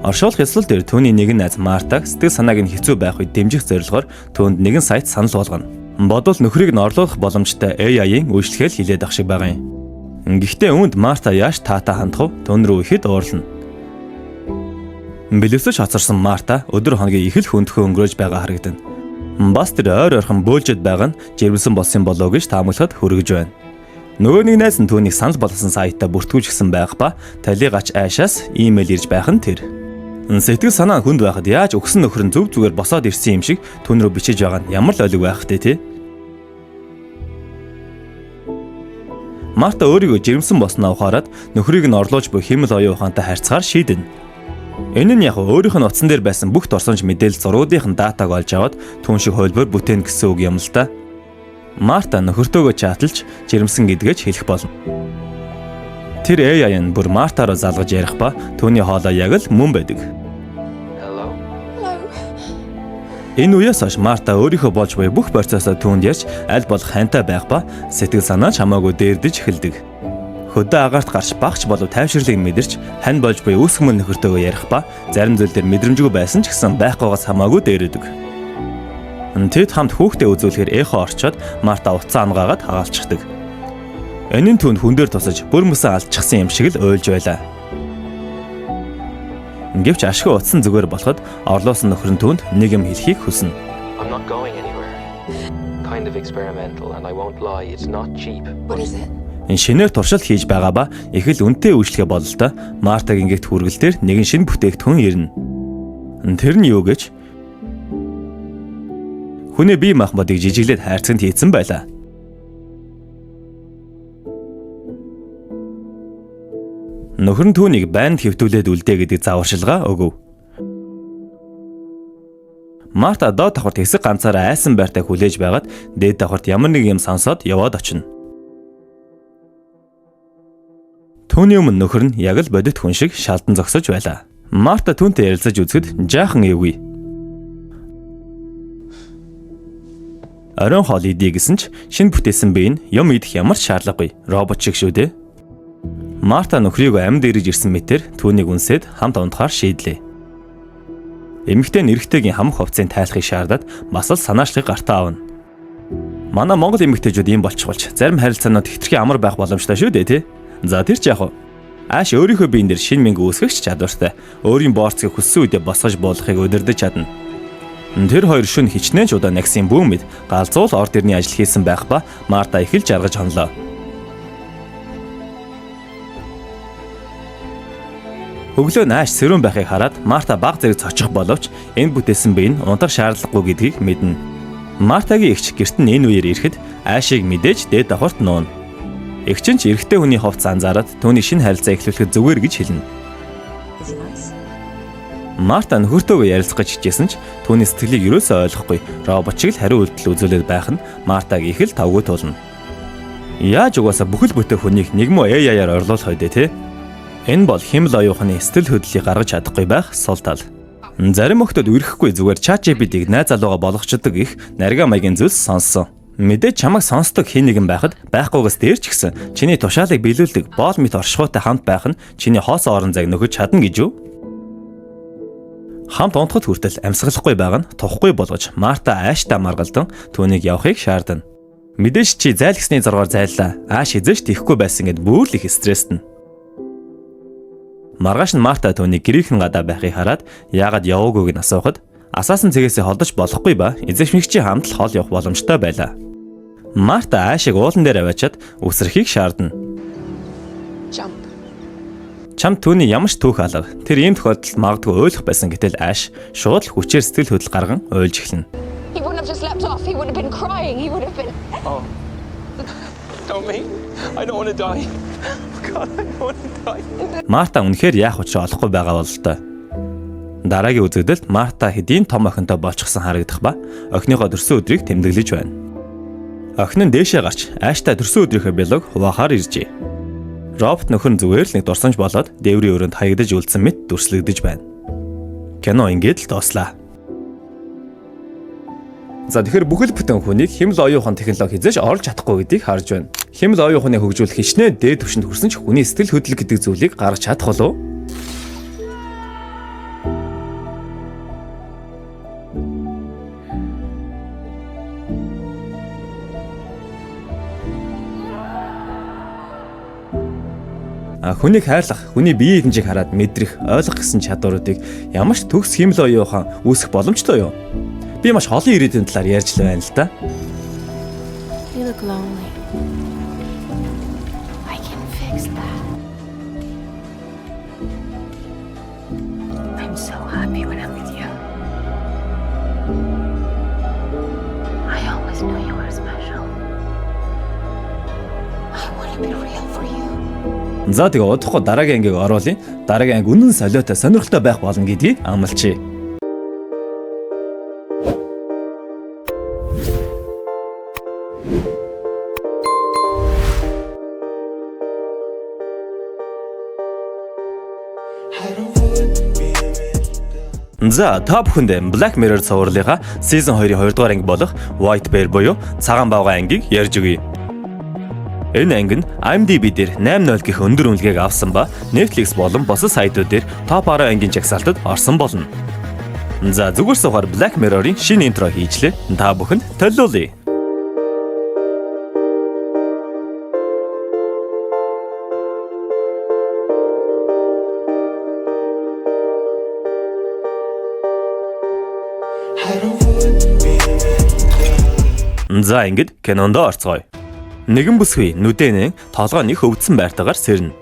Оршуулах ёслол дээр түүний нэгэн найз Мартаг сэтгэл санааг нь хэцүү байх үед дэмжих зорилгоор түүнд нэгэн сайт санал болгоно. Бодвол нөхрийг нь орлуулах боломжтой AI-ийн үйлчлэгээ л хилээд ах шиг байгаа юм. Гэхдээ үүнд Марта яаж таатай хандах вэ? Түүн рүү ихэд уурлана. Бэлэвсэж хоцорсон Марта өдөр хоногийн их л хүндхөө өнгөрөөж байгаа харагдана. Бас тэр ойр ойрхон бөөлжөд байгаа нь жирэмсэн болсон болоо гэж таамаглахад хүргэж байна. Нөгөө нэг найз нь түүнийг санал болгосон сайтаа бүртгүүлчихсэн байх ба талигач Ash аас имэйл ирж байх нь тэр. Сэтгэл санаа хүнд байхад яаж өгсөн нөхөр нь зөв зүгээр босоод ирсэн юм шиг түүн рүү бичиж байгаа нь ямар л ойлог байх вэ те? Марта өөрийгөө жирэмсэн болсноо ухаарад нөхрийг нь орлуулж буй хиймэл оюун ухаантай харьцахаар шийдэнэ. Энэ нь яг өөрийнх нь утсан дээр байсан бүх дурсамж мэдээлэл зургуудынх нь data г олж аваад түүн шиг хувилбар бүтээн гэсэн үг юм л да. Марта нөхөртөөгөө chat алж жирэмсэн гэдгээ ч хэлэх болно. Тэр AI нь бүр Марта руу залгаж ярих ба түүний хоолой яг л мөн байдаг. Hello? Hello. Энэ үеэс хойш Марта өөрийнхөө болж буй бүх процессоо түүнд ярьж аль болох хайнтай байх ба сэтгэл санаа ч хамаагүй дээрдэж эхэлдэг. Хөдөө агаарт гарч багч болов тайвширлыг мэдэрч хань болж буй үүсгэмэл нөхөртөөгөө ярих ба зарим зүйл дээр мэдрэмжгүй байсан ч гэсэн байхгүйгаас хамаагүй дээрэдэг. Тэд хамт хүүхдээ үзүүлэхээр эхо орчоод Марта утсаа ангаагаад хагаалчихдаг. Энэ нь түүнд хүн дээр тусаж бүр мөсөн алдчихсан юм шиг л уйлж байлаа. Гэвч ашгүй утсан зүгээр болоход орлоосон нөхөр нь түүнд нэг юм хэлэхийг хүснэ. I'm not going anywhere. Kind of experimental, and I won't lie, it's not cheap. What is it? Энэ шинээр туршилт хийж байгаа ба их л үнэтэй үйлчлэгээ бололтой Мартагийн гэрт хүргэлтээр нэгэн шинэ бүтээгдэхүүн ирнэ. Тэр нь юу гэж хүний бие махбодыг жижиглээд хайрцагт хийцэн байлаа. Нөхөр нь түүнийг байнд хэвтүүлээд үлдээ гэдэг зааварчилгаа өгөв. Марта доод давхарт хэсэг ганцаараа айсан байртай хүлээж байгаад дээд давхарт ямар нэг юм сонсоод яваад очино. Түүний өмнө нөхөр нь яг л бодит хүн шиг шалдан зогсож байлаа. Марта түүнтэй ярилцаж үзэхэд жаахан эвгүй. Оройн хоол идье гэсэн ч шинэ бүтээсэн бие нь юм идэх ямар ч шаардлагагүй. Робот шиг шүү дээ. Марта нөхрийг амьд эргэж ирсэн мэтэр түүнийг үнсээд хамт унтахаар шийдлээ. Эмэгтэй нь эрэгтэйгийн хамаг хувцсыг тайлахыг шаардаад бас л санаачлахыг гартаа авна. Манай Монгол эмэгтэйчүүд ийм болчихволч зарим харилцаанууд хэтэрхий амар байх боломжтой шүү дээ тий. За, тэр ч яг уу. Ash өөрийнхөө биен дээр шинэ мөнгө үүсгэх ч чадвартай. Өөрийн боорцгийг хүссэн үедээ босгож буулгахыг удирдах чадна. Тэр хоёр шөнө хичнээн ч удаа нагсын бүүн мэд галзуул орд ирний ажил хийсэн байх ба Марта их л жаргаж хонлоо. Өглөө нааш сэрүүн байхыг хараад Марта баг зэрэг цочих боловч энэ бүтээсэн бие нь унтах шаардлагагүй гэдгийг мэднэ. Мартагийн эгч гэрт нь энэ үеэр ирэхэд Аашийг мэдээж дээд давхарт нууна. Эгч нь ч эрэгтэй хүний хувцас анзаараад түүний шинэ харилцаа эхлүүлэхэд зүгээр гэж хэлнэ. Is he nice? Марта нөхөртөөгөө ярилцах гэж хичээсэн ч түүний сэтгэлийг ерөөсөө ойлгохгүй робот шиг л хариу үйлдэл үзүүлээд байх нь Мартаг их л тавгүй тулна. Яаж угаасаа бүхэл бүтэн хүнийг нэг муу AI-аар орлуулах вэ те? Энэ бол химэл оюухны сэтгэл хөдлөлийг гаргаж чадахгүй байх сул тал. Зарим охтод үерхэхгүй зүгээр ChatGPT-г найз залууга болгочдөг их нарга маягийн зүйлс сонссон. Мэдээж чамайг сонсдог хэн нэгэн байхад байхгүйгээс дээр ч гэсэн чиний тушаалыг биелүүлдэг боол мэт оршихуйтай хамт байх нь чиний хоосон орон зайг нөхөж чадна гэж юу? Хамт унтахад хүртэл амьсгалахгүй байгаа нь тухгүй болгож Марта ааштай маргалдан түүнийг явахыг шаардна. Мэдээж чи зайлгсны зоргоор зайллаа. Ааш хизээч тийхгүй байсан гэд бүр л их стресстэн. Маргааш нь Марта түүнийг гэрийнхэн гадаа байхыг хараад яагаад яваагүйг нь асуухад асаасан цэгээсээ холдож болохгүй ба эзэмшигчийн хамт л хол явах боломжтой байлаа. Марта Аашийг уулан дээр аваачаад үсрэхийг шаардна. Jump. Чам түүний ямар ч түүх алга. Тэр ийм тохиолдолд магадгүй уйлах байсан гэтэл Ааш шууд л хүчээр сэтгэл хөдлөл гарган уйлж эхэлнэ. He wouldn't have just leapt off. He would have been crying. He would have been. Don't me. I don't want to die. God, I don't want to die. Марта үнэхээр яах учраа олохгүй байгаа бололтой. Дараагийн үзэгдэлд Марта хэдийн том охинтой болчихсон харагдах ба охиныхоо төрсөн өдрийг тэмдэглэж байна. Охин нь дээшээ гарч Ааштай төрсөн өдрийнхөө бялог хуваахаар иржээ. Робот нөхөр нь зүгээр л нэг дурсамж болоод дээврийн өрөөнд хаягдаж үлдсэн мэт дүрслэгдэж байна. Кино ингээд л дууслаа. За тэгэхээр бүхэл бүтэн хүнийг химэл оюухан технологи хизээж оруулж чадахгүй гэдгийг харж байна. Химэл оюуханыг хөгжүүлэх хичнээн дээд түвшинд хүрсэн ч хүний сэтгэл хөдлөл гэдэг зүйлийг гаргаж чадах болов уу? Хүнийг хайрлах, хүний биеийн хэмжээг хараад мэдрэх, ойлгох гэсэн чадваруудыг ямар ч төгс химэл оюухан үүсгэх боломжтой юу? Би маш олон ирээдүйн талаар ярьж л байна л да. You look lonely. I can fix that. I'm so happy when I'm with you. I always knew you were special. I want to be real for you. За тэгээ удахгүй дараагийн ангийг оруулъя. Дараагийн анги үнэн солиотой сонирхолтой байх болно гэдгийг амлачээ. За та бүхэндээ Black Mirror цувралынхаа Season 2-ын 2 дугаар анги болох White Bear буюу цагаан баавгай ангийг ярьж өгье. Энэ анги нь IMDb дээр 8.0 гэх өндөр үнэлгээг авсан ба Netflix болон бусад сайтууд дээр топ 10 ангийн жагсаалтад орсон болно. За зүгээр сухаар Black Mirror-ын шинэ интро хийжлээ. Та бүхэнд төлөөлье. За ингэж кинонд орцгоё. Нэгэн бүсгүй нүдэнэн толгой нэг өвдсөн байртайгаар сэрнэ.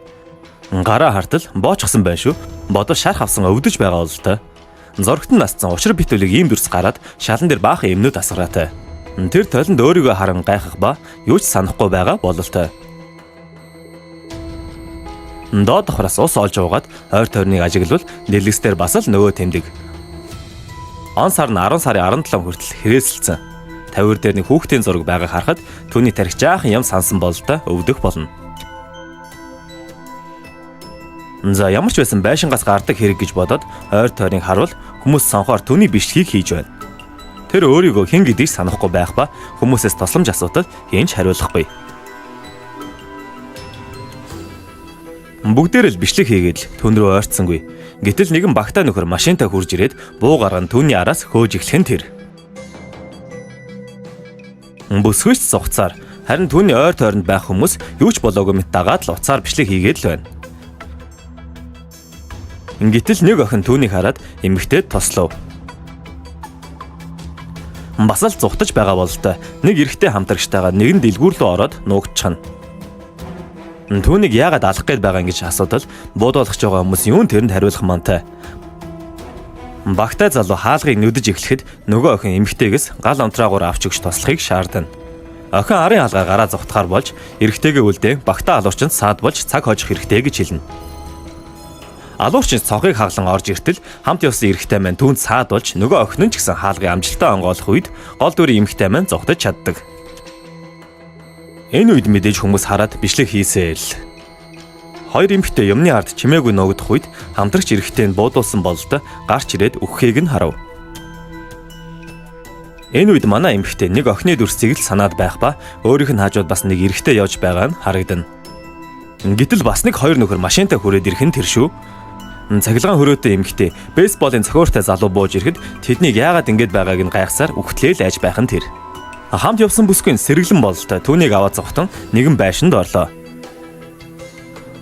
Гараа хартал боочсон байна шүү. Бодол шарх авсан өвдөж байгаа бололтой. Зурагт нь насцсан учир битүүлэг ийм дүрс гараад шалан дээр баахан эмнүүд асгараатай. Тэр толинд өөрийгөө харан гайхах ба юу ч санахгүй байгаа бололтой. Доод давхраас ус олж уугаад ойр тойрныг ажиглавал дэлгэц дээр бас л нөгөө тэмдэг. Он сар нь 10 сарын 17 хүртэл хэрэгсэлсэн. Тавиур дээр нэг хүүхдийн зураг байгааг харахад түүний тарих жаахан юм сансан бололтой өвдөх болно. За ямар ч байсан байшингаас гардаг хэрэг гэж бодоод ойр тойрыг харвал хүмүүс сонхоор түүний бичлэгийг хийж байна. Тэр өөрийгөө хэн гэдгийг санахгүй байх ба хүмүүсээс тусламж асуутал хэн ч хариулахгүй. Бүгдээр л бичлэг хийгээд л түн рүү ойртсонгүй. Гэтэл нэгэн багтаа нөхөр машинтаа хурж ирээд буу гарган түүний араас хөөж эхлэх нь тэр. Бүсгүйч зугцаар харин түүний ойр тойронд байх хүмүүс юу ч болоогүй мэт дагаад л уцаар бичлэг хийгээд л байна. Гэтэл нэг охин түүнийг хараад эмэгтэйд тослов. Бас л зугтаж байгаа бололтой нэг эрэгтэй хамтрагчтайгаа нэгэн дэлгүүр рүү ороод нуугдчихна. Түүнийг яагаад алах гээд байгаа юм гэж асуудал буудуулах байгаа хүмүүс юун тэрэнд хариулах мантай. Багтай залуу хаалгыг нүдэж эхлэхэд нөгөө охин эмэгтэйгээс гал онтраагуур авч өгч туслахыг шаардана. Охин арын хаалгаа гараа зугтахаар болж эрэгтэйгээ үлдээн багтаа алуурчинд саад болж цаг хожих хэрэгтэй гэж хэлнэ. Алуурчин цонхыг хаглан орж иртэл хамт явсан эрэгтэй маань түүнд саад болж нөгөө охин нь ч гэсэн хаалгыг амжилттай онгойлох үед гол дүрийн эмэгтэй маань зугтаж чаддаг. Энэ үед мэдээж хүмүүс хараад бичлэг хийсээ л. Хоёр эмэгтэй юмны ард чимээгүй нуугдах үед хамтрагч эрэгтэй нь буудуулсан бололтой гарч ирээд үхэхийг нь харав. Энэ үед манай эмэгтэй нэг охины дүрсийг л санаад байх ба өөрийнх нь хажууд бас нэг эрэгтэй явж байгаа нь харагдана. Гэтэл бас нэг хоёр нөхөр машинтай хүрээд ирэх нь тэр шүү. Цахилгаан хөрөөтэй эмэгтэй бейсболын цохиуртай залуу бууж ирэхэд тэднийг яагаад ингэж байгааг нь гайхсаар үхтлээл айж байх нь тэр. Хамт явсан бүсгүй нь сэргэлэн бололтой түүнийг аваад зогтон нэгэн байшинд орлоо.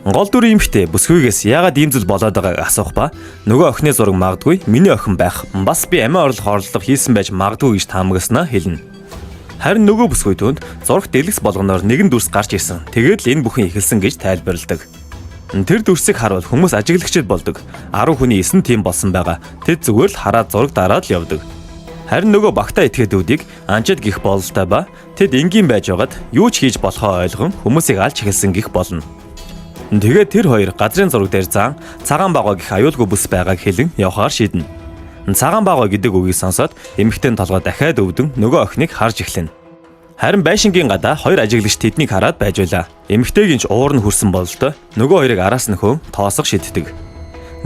Гол дүрийн эмэгтэй бүсгүйгээс яагаад ийм зүйл болоод байгааг асуух ба нөгөө охины зураг магадгүй миний охин байх. Бас би амиа орлох орлого хийсэн байж магадгүй гэж таамагласнаа хэлнэ. Харин нөгөө бүсгүй түүнд зурагт дэлгэц болгоноор нэгэн дүрс гарч ирсэн. Тэгээд л энэ бүхэн эхэлсэн гэж тайлбарладаг. Тэр дүрсийг харуул хүмүүс ажиглагчд болдог. 10 хүний 9 тийм болсон байгаа. Тэд зүгээр л хараад зураг дараад л явдаг. Харин нөгөө багтаа этгээдүүдийг анчид гих бололтой ба тэд энгийн байж байгаад юу ч хийж болохоо ойлгон хүмүүсийг алж эхэлсэн гих болно. Тэгээд тэр хоёр газрын зураг дээр заан цагаан багваа гих аюулгүй бүс байгааг хэлэн явахаар шийднэ. Цагаан багваа гэдэг үгийг сонсоод эмэгтэй толгой дахиад өвдөн нөгөө охиныг харж эхэлнэ. Харин байшингийн гадаа хоёр ажиглагч тэднийг хараад байж байлаа. Эмэгтэйгийн ч уур нь хүрсэн бололтой нөгөө хоёрыг араас нь хөөн тоосох шиддэг.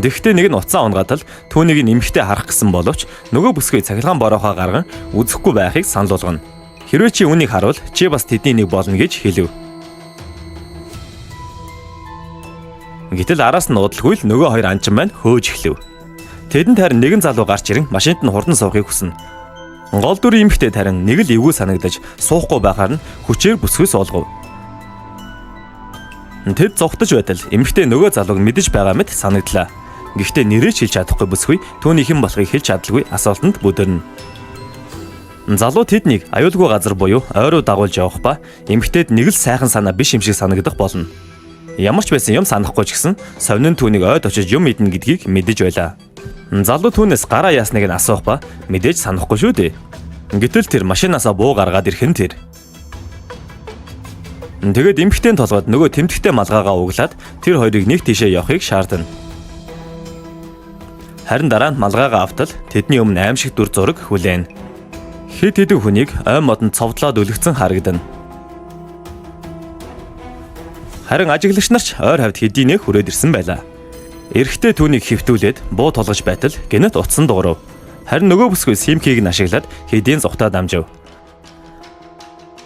Тэгэхдээ нэг нь утсаа унгаатал түүнийг нь эмэгтэй харах гэсэн боловч нөгөө бүсгүй цахилгаан бороохон гарган үзэхгүй байхыг санал болгоно. Хэрвээ чи үүнийг харуул чи бас тэдний нэг болно гэж хэлв. Гэтэл араас нь удалгүй л нөгөө хоёр анчин маань хөөж эхлэв. Тэдэнд харин нэгэн залуу гарч ирэн машинд нь хурдан суухыг хүснэ. Гол дүрийн эмэгтэй харин нэг л эвгүй санагдаж суухгүй байхаар нь хүчээр бүсгүй суулгав. Тэд зугтаж байтал эмэгтэй нөгөө залууг мэдэж байгаа мэт санагдлаа. Гэхдээ нэрээ ч хэлж чадахгүй бүсгүй түүний хэн болохыг хэлж чадалгүй асуултанд бүдэрнэ. Залуу тэднийг аюулгүй газар буюу ой руу дагуулж явах ба эмэгтэйд нэг л сайхан санаа биш юм шиг санагдах болно. Ямар ч байсан юм санахгүй ч гэсэн совин нь түүнийг ойд очиж юм идэнэ гэдгийг мэдэж байлаа. Залуу түүнээс гараа яасныг нь асуух ба мэдээж санахгүй шүү дээ. Гэтэл тэр машинаасаа буу гаргаад ирэх нь тэр. Тэгээд эмэгтэйн толгойд нөгөө тэмдэгтэй малгайгаа углаад тэр хоёрыг нэг тийшээ явахыг шаардна. Харин дараа нь малгайгаа автал тэдний өмнө аимшиг дүр зураг хүлээн. Хэд хэдэн хүнийг ой модонд цовдлоод өлгцэн харагдана. Харин ажиглагч нар ч ойр хавьд хэдийнэ хүрээд ирсэн байлаа. Эрэгтэй түүнийг хэвтүүлээд буу тулгаж байтал гэнэт утсан дуурав. Харин нөгөө бүсгүй симкийг нь ашиглаад хэдийн зугтаа дамжив.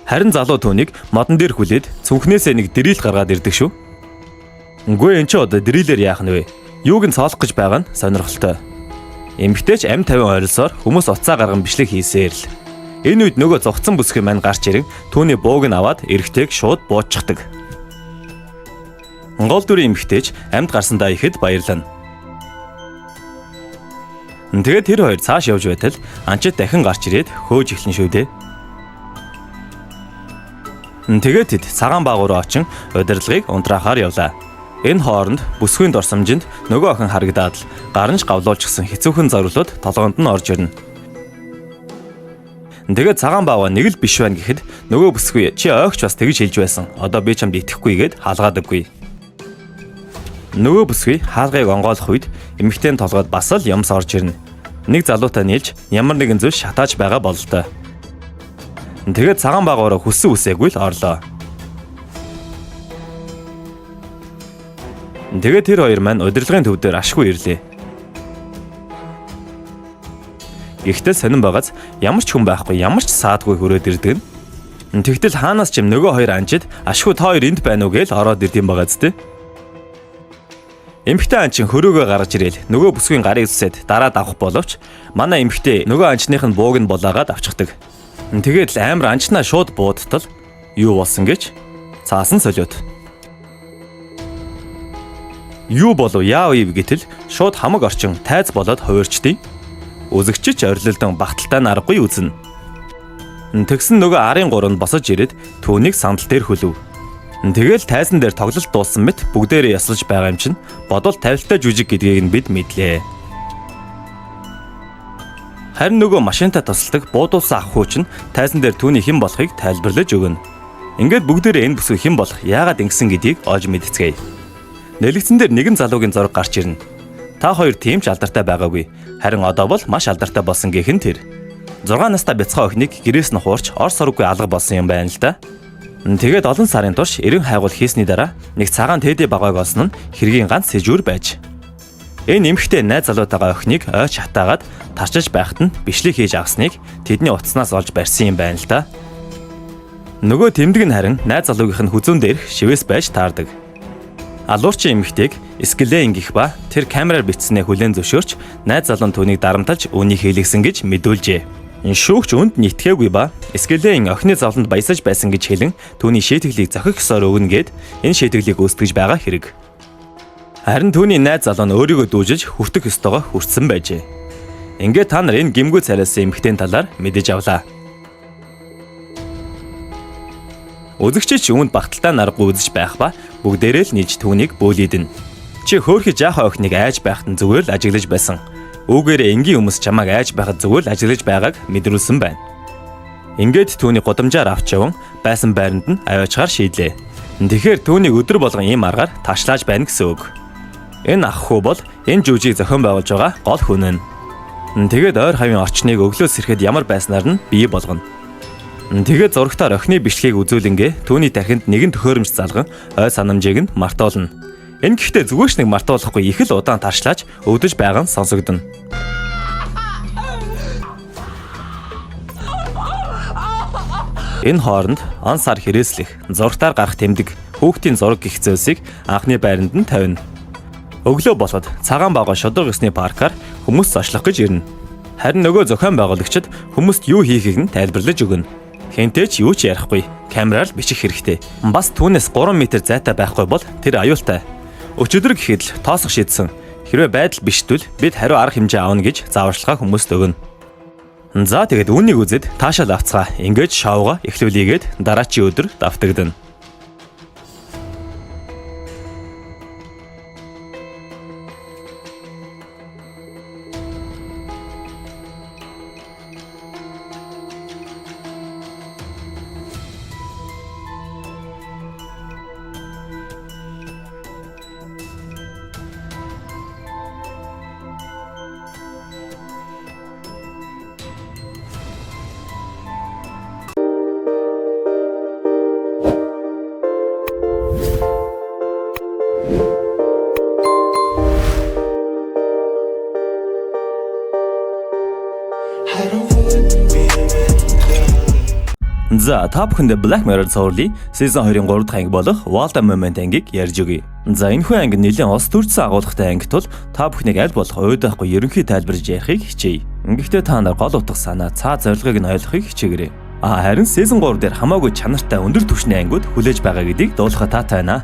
Харин залуу түүнийг модон дээр хүлээд цүнхнээсээ нэг дрил гаргаад ирдэг шүү. Үгүй эн чи одоо дрилээр яах нь вэ? Юуг нь цоолох гэж байгаа нь сонирхолтой. Эмэгтэй ч амь тавин ойролсоор хүмүүс утсаа гарган бичлэг хийсээр л. Энэ үед нөгөө зугтсан бүсгүй маань гарч ирэн түүний бууг нь аваад эрэгтэйг шууд бууччихдаг. Гол дүрийн эмэгтэй ч амьд гарсандаа ихэд баярлана. Тэгээд тэр хоёр цааш явж байтал анчид дахин гарч ирээд хөөж эхлэн шүү дээ. Тэгээд тэд цагаан баагуур очин удирдлагыг унтраахаар явлаа. Энэ хооронд бүсгүйн дурсамжинд нөгөө охин харагдаад л гаранж гавлуулчихсан хэцүүхэн зориглоод толгоонд нь орж ирнэ. Тэгээд цагаан баавга нэг л биш байна гэхэд нөгөө бүсгүй чи ойгч бас тэгж хэлж байсан. Одоо би чамд итгэхгүй гээд хаалгаадаггүй. Нөгөө бүсгүй хаалгыг онгойлох үед эмэгтэйн толгойд бас л юмс орж ирнэ. Нэг залуутай нийлж ямар нэгэн зүйл шатааж байгаа бололтой. Тэгээд цагаан багаараа хүссэн үсээгүй л орлоо. Тэгээд тэр хоёр маань удирдлагын төв дээр ашгүй ирлээ. Гэхдээ сонин байгааз ямар ч хүн байхгүй, ямар ч саадгүй хүрээд ирдэг нь. Тэгтэл хаанаас ч юм нөгөө хоёр анчид ашгүй та хоёр энд байна уу гээл ороод ирд юм байгаа зү. Эмэгтэй анчин хөрөөгөө гаргаж ирээл нөгөө бүсгүйн гарыг зүсээд дараад авах боловч манай эмэгтэй нөгөө анчных нь бууг нь булаагаад авчихдаг. Тэгээд л амар анчнаа шууд буудтал юу болсон гэж цаасан солиот. Юу болов яав ив гэтэл шууд хамаг орчин тайз болоод хувирчдیں۔ Үзэгч ч орилолдон багталтай нь аргагүй үзнэ. Тэгсэн нөгөө арын гурав нь босож ирээд түүнийг сандал дээр хөлөв. Тэгэл тайзан дээр тоглолт дууссан мэт бүгдээрээ ёслож байгаа юм чинь бодвол тавилттай жүжиг гэдгийг нь бид мэдлээ. Харин нөгөө машинтай тусалдаг буудуулсан ах хүү чинь тайзан дээр түүний хэн болохыг тайлбарлаж өгнө. Ингээд бүгдээрээ энэ бүсгүй хэн болох, яагаад ингэсэн гэдгийг олж мэдцгээе. Нэлэгцэн дээр нэгэн залуугийн зураг гарч ирнэ. Та хоёр тийм ч алдартай байгаагүй. Харин одоо бол маш алдартай болсон гэх нь тэр. 6 настай бяцхан охиныг гэрээс нь хуурч ор сорггүй алга болсон юм байна л да. Тэгээд олон сарын турш эрен хайгуул хийсний дараа нэг цагаан тедди багааг олсон нь хэргийн ганц сэжүүр байж. Энэ эмэгтэй найз залуутайгаа охиныг ойч хатаагаад тарчиж байхад нь бичлэг хийж авсныг тэдний утаснаас олж барьсан юм байна л да. Нөгөө тэмдэг нь харин найз залуугийнх нь хүзүүн дээрх шивээс байж таардаг. Алуурчин эмэгтэйг Скелен гих ба тэр камераар бичснээ хүлээн зөвшөөрч найз залуу нь түүнийг дарамталж үүнийг хийлгэсэн гэж мэдүүлжээ. Шүүгч үнд нь итгээгүй ба Скелен охины зовлонд баясаж байсан гэж хэлэн түүний шийтгэлийг зохих ёсоор өгнө гээд энэ шийтгэлийг үүсгэж байгаа хэрэг. Харин түүний найз залуу нь өөрийгөө дүүжиж хүртэх ёстойгоо хүртсэн байжээ. Ингээд та нар энэ гимгүү царайлсан эмэгтэйн талаар мэдэж авлаа. Үзэгчид ч үүнд багталтай наргагүй үзэж байх ба бүгдээрээ л нийж түүнийг бөөлийдэнэ. Чи хөөхий жаахан охиныг айж байхад нь зүгээр л ажиглаж байсан. Үүгээрээ энгийн хүмүүс чамайг айж байхад зүгээр л ажиглаж байгааг мэдрүүлсэн байна. Ингээд түүний гудамжаар авч яван байсан байранд нь аваачгаар шийдлээ. Тэгэхээр түүнийг өдөр болгон ийм аргаар ташлааж байна гэсэн үг. Энэ ах хүү бол энэ жүжиг зохион байгуулж байгаа гол хүн нь. Тэгээд ойр хавийн орчныг өглөө сэрэхэд ямар байснаар нь бий болгоно. Тэгээд зурагтаар охины бичлэгийг үзүүлэнгээ түүний тархинд нэгэн төхөөрөмж залган ой санамжийг нь мартуулна. Энэ гэхдээ зүгээр ч нэг мартуулахгүй их л удаан таршлааж өвдөж байгаа нь сонсогдоно. Энэ хооронд он сар хэрээслэх, зурагтаар гарах тэмдэг, хүүхдийн зураг гих зүйлсийг анхны байранд нь тавина. Өглөө болоход цагаан бага шударга ёсны паркаар хүмүүс зочлох гэж ирнэ. Харин нөгөө зохион байгуулагчид хүмүүст юу хийхийг нь тайлбарлаж өгнө. Хэнтэй ч юу ч ярихгүй, камераар л бичих хэрэгтэй. Бас түүнээс 3 м зайтай байхгүй бол тэр аюултай. Өчигдөр гэхэд л тоосох шийдсэн. Хэрвээ байдал биштвэл бид хариу арга хэмжээ авна гэж зааварчилгаа хүмүүст өгнө. За тэгээд үүнийг үзээд таашаал авцгаа. Ингээд шоугаа эхлүүлээгээд дараачийн өдөр давтагдана. За та бүхэндээ Black Mirror цувралын Season 2-ын 3 дахь анги болох Walter Moment ангийг ярьж өгье. За энэхүү анги нэлээн улс төрчсөн агуулгатай анги тул та бүхнийг аль болох уйдаахгүй ерөнхий тайлбарж ярихыг хичээе. Ингэхдээ та нар гол утга санаа, цаа зорилгыг нь ойлгохыг хичээгээрэй. А харин Season 3 дээр хамаагүй чанартай өндөр түвшний ангиуд хүлээж байгаа гэдгийг дуулахаа таатай байна.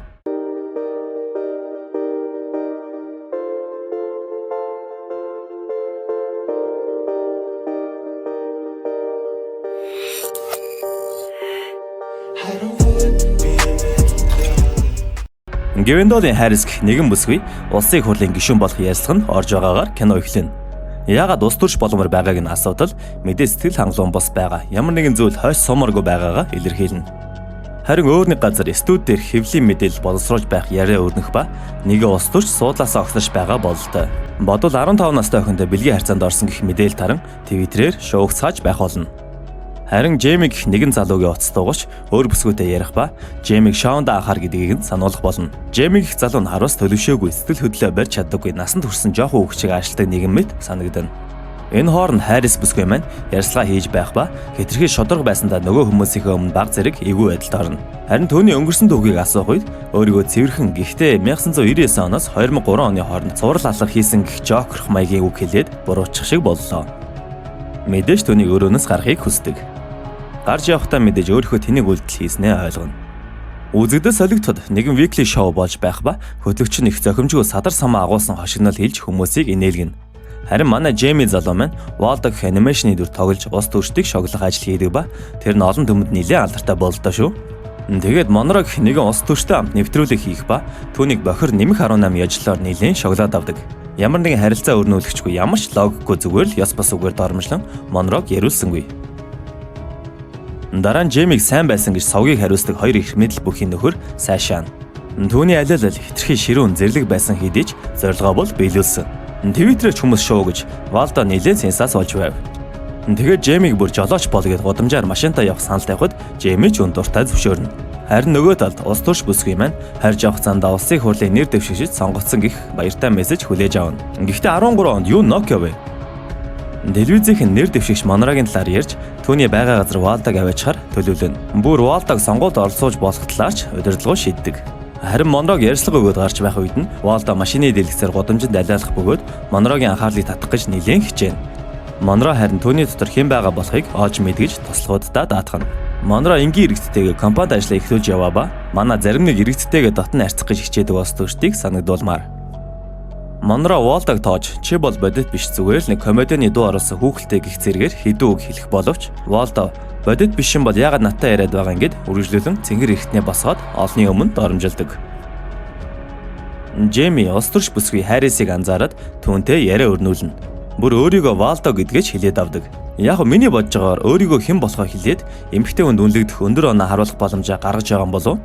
Гвендолин Харрис гэх нэгэн бүсгүй улсын хурлын гишүүн болох ярилцлага нь орж байгаагаар кино эхлэнэ. Яагаад улс төрч боломор байгааг нь асуудал мэдээ сэтгэл хангалуун бос байгаа. Ямар нэгэн зүйл хойш сумаргүй байгаагаа илэрхийлнэ. Харин өөр нэг газар студ дээр хэвлийн мэдээлэл боловсруулж байх яриа өрнөх ба нэгэн улс төрч суудлаасаа огсорч байгаа бололтой. Бодвол 15 настай охинтой бэлгийн харьцаанд орсон гэх мэдээлэл таран Твиттерээр шуугцгааж байх болно. Харин Джейми гэх нэгэн залуугийн утас дуугарч өөр бүсгүйтэй ярих ба Джеймиг шоунд анхаар гэдгийг нь сануулах болно. Джейми гэх залуу нь харуус төлөвшөөгүй сэтгэл хөдлөлөө барьж чаддаггүй насанд хүрсэн жоохон хүүхчийг аашилдаг нэгэн мэт санагдана. Энэ хооронд Харрис бүсгүй маань ярьцлага хийж байх ба хэтэрхий шударга байсандаа нөгөө хүмүүсийнхээ өмнө баг зэрэг эвгүй байдалд орно. Харин түүний өнгөрсөн түүхийг асуух үед өөрийгөө цэвэрхэн гэхдээ 1999 оноос 2003 оны хооронд цуврал алга хийсэн гэх жокерх маягийн үг хэлээд буруутчих шиг боллоо. Мэдээж түүнийг өрөөнөөс гарахыг хүсдэг. Гарч явахдаа мэдээж өөрийнхөө тэнэг үйлдэл хийснээ ойлгоно. Үзэгдэл солигдоход нэгэн weekly show болж байх ба хөтлөгч нь их зохимжгүй садар самаа агуулсан хошигнол хэлж хүмүүсийг инээлгэнэ. Харин манай Джейми залуу маань Waldo гэх animation ы дүр тоглож улс төрчдийг шоглох ажил хийдэг ба тэр нь олон түмэнд нэлээд алдартай бололтой шүү. Тэгээд Монро гэх нэгэн улс төрчтэй хамт нэвтрүүлэг хийх ба түүнийг бохир нэмэх 18 яжлоор нэлээд шоглоод авдаг. Ямар нэгэн харилцаа өрнүүлэхчгүй, ямар ч логикгүй, зүгээр л ёс бус үгээр дормжлон Монрог яриулсангүй. Дараа нь Джеймиг сайн байсан гэж сувгийг хариуцдаг хоёр эрх мэдэл бүхий нөхөр Сашан. Түүний алиал хэтэрхий ширүүн зэрлэг байсан хэдий ч зорилгоо бол биелүүлсэн. Твиттерээр ч хүмүүс шоу гэж Валдо нэлээд сенсац болж байв. Тэгээд Джеймиг бүр жолооч бол гэд гудамжаар машинтаа явах санал тавихад Джейми ч үн дуртай зөвшөөрнө. Харин нөгөө талд улс төрч бүсгүй маань харж явах замдаа улсын хурлын нэр дэвшигчид сонгогдсон гэх баяртай мессеж хүлээж авна. Гэхдээ 13 онд юу Nokia вэ? Телевизийнх нь нэр дэвшигч Монрогийн талаар ярьж түүний байгаа газар Валдог аваачхаар төлөвлөнө. Бүр Валдог сонгуульд оролцуулж болох талаарч удирдлагуу шийддэг. Харин Монрог ярьцлага өгөөд гарч байх үед нь Валдо машины дэлгэцээр гудамжинд алиалах бөгөөд Монрогийн анхаарлыг татах гэж нэлээн хичээнэ. Монро харин түүний дотор хэн байгаа болохыг олж мэдгэж туслахуудаа даатгана. Монро энгийн иргэдтэйгээ компанид ажлаа эхлүүлж яваа ба манай зарим нэг иргэдтэйгээ дотн харьцах гэж хичээдэг улс төрчдийг санагдуулмаар. Монро Волдог тоож чи бол бодит биш, зүгээр л нэг комедианы дуу оруулсан хүүхэлтэй гих зэрэгээр хэдэн үг хэлэх боловч Волдо бодит биш юм бол яагаад надтай яриад байгаа ингээд үргэлжлүүлэн цэнгэр эрхтнээ босгоод олонний өмнө доромжилдог. Джейми улс төрч бүсгүй Харрисыг анзаараад түүнтэй яриа өрнүүлнэ. Бүр өөрийгөө Валдо гэдгээ ч хэлээд авдаг. Яг миний бодож байгаагаар өөрийгөө хэн болохоо хэлээд эмэгтэй хүнд үнэлэгдэх өндөр оноо харуулах боломжоо гаргаж байгаа юм болов уу?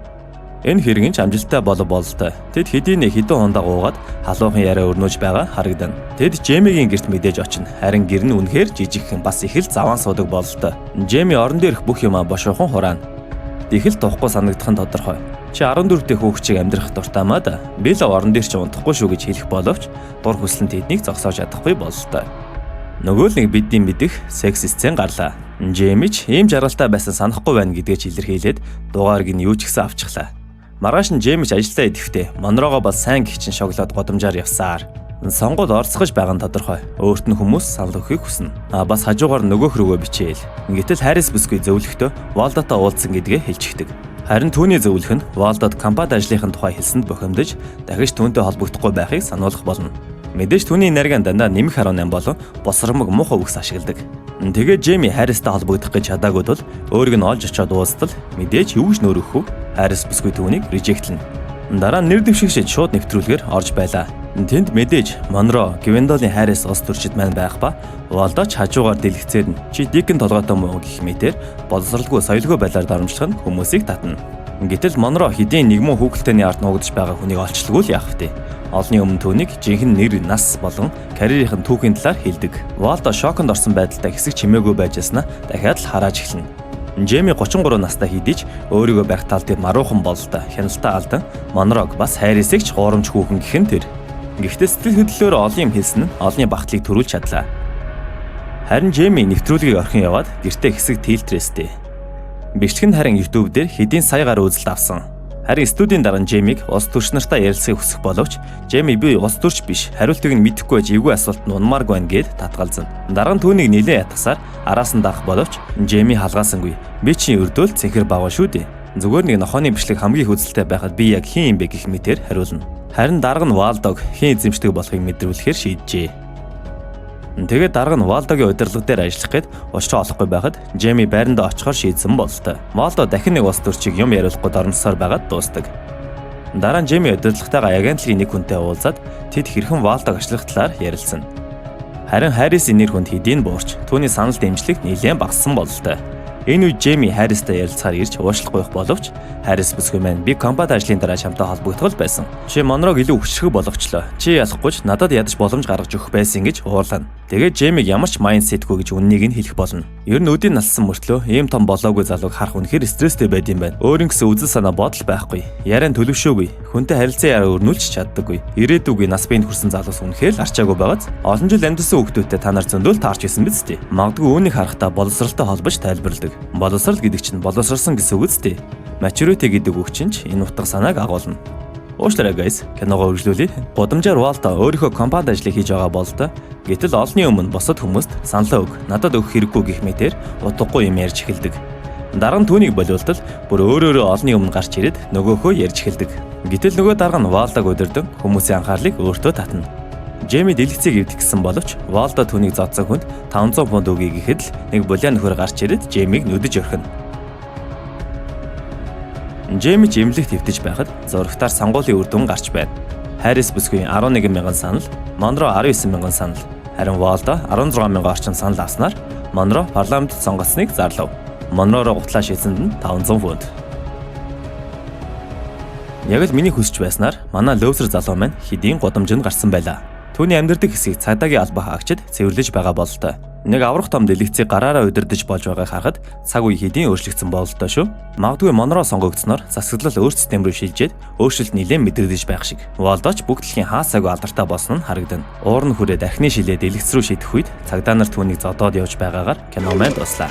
Энэ хэрэг нь ч амжилттай болов бололтой. Тэд хэдийнэ хэдэн хундаа гуугаад халуухан яриа өрнүүлж байгаа харагдана. Тэд Джемигийн гэрт мэдээж очино. Харин гэр нь үнэхээр жижигхэн, бас их л заваан суудаг бололтой. Джеми орон дээрх бүх юмаа бошуухан хураана. Их л тухгүй санагдах нь тодорхой. Чи 14 дэх хүүхчийг амьдрах дуртай маа да. Би л орон дээр чи унтахгүй шүү гэж хэлэх боловч дур хүсэл нь тэднийг зогсоож чадахгүй бололтой. Нөгөө л нэг бидний мэдэх секс сцен гарлаа. Джеми ч ийм жаргалтай байсан санахгүй байна гэдгээ ч илэрхийлээд дугаарыг нь юу ч гэсэн авчихлаа. Маргааш нь Джеми ч ажилдаа идэхдээ Монрогоо бол сайн гихчин шоглоод гудамжаар явсаар. Сонгуул оролцох гэж байгаа нь тодорхой. Өөрт нь хүмүүс санал өгөхийг хүснэ. А бас хажуугаар нөгөөх рүүгээ бичээл. Гэтэл Харрис бүсгүй зөвлөхдөө Валдотой уулзсан гэдгээ хэлчихдэг. Харин түүний зөвлөх нь Валдод компанид ажлынхын тухай хэлсэнд бухимдаж дахиж түүнтэй холбогдохгүй байхыг сануулах болно. Мэдээж түүний нарийн дандаа нэмэх 18 болон босромог муухай үгс ашигладаг. Тэгээд Джейми Харристай холбогдох гэж чадаагүй тул өөрийг нь олж очиод уулзтал мэдээж юу ч нөрөхгүй Харрис бүсгүй түүнийг reject лэнэ. Дараа нь нэр дэвшигчид шууд нэвтрүүлгээр орж байлаа. Тэнд мэдээж Монро, Гвендолин, Харрис улс төрчид маань байх ба Валдоч хажуугаар дэлгэцээр нь чи Дикэн толгойтой муу гэх мэтэр боловсралгүй соёлгүй байдлаар дарамжлах нь хүмүүсийг татна. Гэтэл Монро хэдийн нэг муу хүүхэлтайны ард нуугдж байгаа хүнийг олчлгүй л яах вэ? Олонний өмнө түүнийг жинхэнэ нэр, нас болон карьерийн түүхийн талаар хэлдэг. Валдо шоконд орсон байдалтай хэсэг чимээгүй байж яснаа дахиад л харааж эхэлнэ. Джейми 33 настай хэдий ч өөрийгөө барих тал дээр маруухан бололтой хяналтаа алдан Монрог бас Харрисыг ч гурамж хүүхэн гэх нь тэр. Гэхдээ сэтгэл хөдлөлөөр олон юм хэлсэн нь олонний багтлыг төрүүлж чадлаа. Харин Джейми нэвтрүүлгийг орхин яваад гэртээ хэсэг тилтрээстэй. Бичлэг нь харин YouTube дээр хэдийн сая гаруй үзэлт авсан. Харин студийн дараа Джеймиг улс төрч нартай ярилцахыг хүсэх боловч Джейми би улс төрч биш, хариултыг нь мэдэхгүй байж эвгүй асуулт нь унмааргүй байна гэд татгалзана. Дараа нь түүнийг нэлээд ятгасаар араас нь дагах боловч Джейми халгаасангүй. Би чинь өрдөөл цэнхэр багваа шүү дээ. Зүгээр нэг нохооны бичлэг хамгийн их үзэлтэй байхад би яг хэн юм бэ гэх мэтэр хариулна. Харин дарга нь Валдог хэн эзэмшдэг болохыг мэдрүүлэхээр шийджээ. Тэгээд дарга нь Валдогийн удирдлага дээр ажиллах гээд учраа олохгүй байхад Джейми байрандаа очихоор шийдсэн бололтой. Валдо дахин нэг улс төрчийг юм яриулахгүй доромжсоор байгаад дуустдаг. Дараа нь Джейми удирдлагатайгаа агентлагийн нэг хүнтэй уулзаад тэд хэрхэн Валдог ачлах талаар ярилцсан. Харин Харрисын нэр хүнд хэдийн буурч түүний санал дэмжлэг нэлээд багассан бололтой. Энэ үед Джейми Харристай ярилцахаар ирж уучлахгүй байх боловч Харрис бүсгүй маань би компани ажлын дараа чамтай холбогдох байсан. Чи Монрог илүү хүчрхэг болгочлоо. Чи ялахгүй ч надад ядаж боломж гаргаж өгөх байсан гэж уурлана. Тэгээд Джеймиг ямар ч mindset гүй гэж үннийг нь хэлэх болно. Ер нь өдийн нассан мөртлөө ийм том болоогүй залууг харах үнэхээр стресстэй байд юм байна. Өөрийн гэсэн үзэл санаа бодол байхгүй. Яриан төлөвшөөгүй. Хүнтэй харилцан яриа өрнүүлж чаддаггүй. Ирээдүгийн нас биед хүрсэн залуус үнэхээр л арчаагүй байгааз олон жил амьдсан хүүхдүүдтэй та нар зөндөл таарч исэн биз дээ. Магадгүй үүнийг харахтаа боловсралтай холбож тайлбарладаг. Боловсрал гэдэг чинь боловсрсон гэсэн үг үстэй. Maturity гэдэг үг чинь ч энэ утга санааг агуулна. Уучлаарай guys, киногоо үргэлжлүүлье. Гудамжаар Валта өөрийнхөө компанид ажлыг хийж байгаа бололтой. Гэтэл олонний өмнө бусад хүмүүст саналаа өг, надад өгөх хэрэггүй гэх мэтэр утгагүй юм ярьж эхэлдэг. Дарга нь түүнийг болиултал бүр өөрөөрөө олонний өмнө гарч ирээд нөгөөхөө ярьж эхэлдэг. Гэтэл нөгөө дарга нь Валтаг удирдан хүмүүсийн анхаарлыг өөртөө татна. Джейми дэлгэцийг эвдэх гэсэн боловч Валдо түүнийг зодсон хүнд 500 фунт өгье гэхэд л нэг булиа нөхөр гарч ирээд Джеймиг нүдэж орхино. Джейми ч эмнэлэгт хэвтэж байхад зурагтаар сонгуулийн үр дүн гарч байна. Харрис бүсгүй 11 мянган санал, Монро 19 мянган санал, харин Валдо 16 мянган орчим санал авснаар Монро парламентд сонгогдсныг зарлав. Монро руу гутлаа шийдсэнд нь 500 фунт. Яг л миний хүсэж байснаар манай loser залуу маань хэдийн гудамжинд гарсан байлаа. Түүний амьдардаг хэсгийг цагдаагийн албан хаагчид цэвэрлэж байгаа бололтой. Нэг аврах том дэлгэцийг гараараа удирдах болж байгааг харахад цаг үе хэдийн өөрчлөгдсөн бололтой шүү. Магадгүй Монро сонгогдсноор засаглал өөр систем рүү шилжээд өөрчлөлт нэлээд мэдрэгдэж байх шиг. Валдоч бүх дэлхийн хаа сайгүй алдартай болсон нь харагдана. Уур нь хүрээд архины шилээ дэлгэц рүү шидэх үед цагдаа нар түүнийг зодоод явж байгаагаар кино маань дуслаа.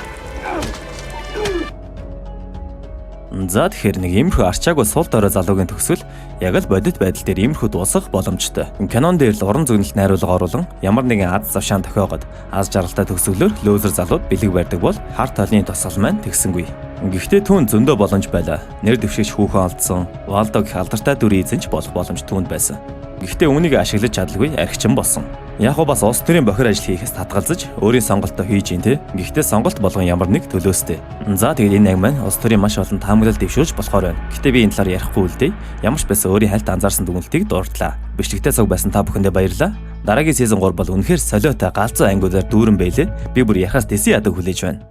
За, тэгэхээр нэг иймэрхүү арчаагүй сул дорой залуугийн төгсгөл яг л бодит байдал дээр иймэрхүү дуусах боломжтой. Кинон дээр л уран зөгнөлт найруулга оруулан ямар нэгэн аз завшаан тохиогоод аз жаргалтай төгсгөлөөр loser залууд бэлэг барьдаг бол хар талын тосгол маань тэгсэнгүй. Гэхдээ түүнд зөндөө боломж байлаа. Нэр дэвшигч хүүхэн олдсон, Валдо гэх алдартай дүрийн эзэнч болох боломж түүнд байсан. Гэхдээ үүнийг ашиглаж чадалгүй архичин болсон. Яг бас улс төрийн бохир ажил хийхээс татгалзаж өөрийн сонголтоо хийж ийн те. Гэхдээ сонголт болгон ямар нэг төлөөстэй. За, тэгээд энэ анги маань улс төрийн маш олон таамаглал дэвшүүлж болохоор байна. Гэхдээ би энэ талаар ярихгүй үлдээе. Ямар ч байсан өөрийн хальт анзаарсан дүгнэлтийг дурдлаа. Бичлэгтэй цуг байсан та бүхэндээ баярлалаа. Дараагийн season 3 бол үнэхээр солиотой галзуу ангиудаар дүүрэн байлээ. Би бүр ярихаас тэсэн ядаг хүлээж байна.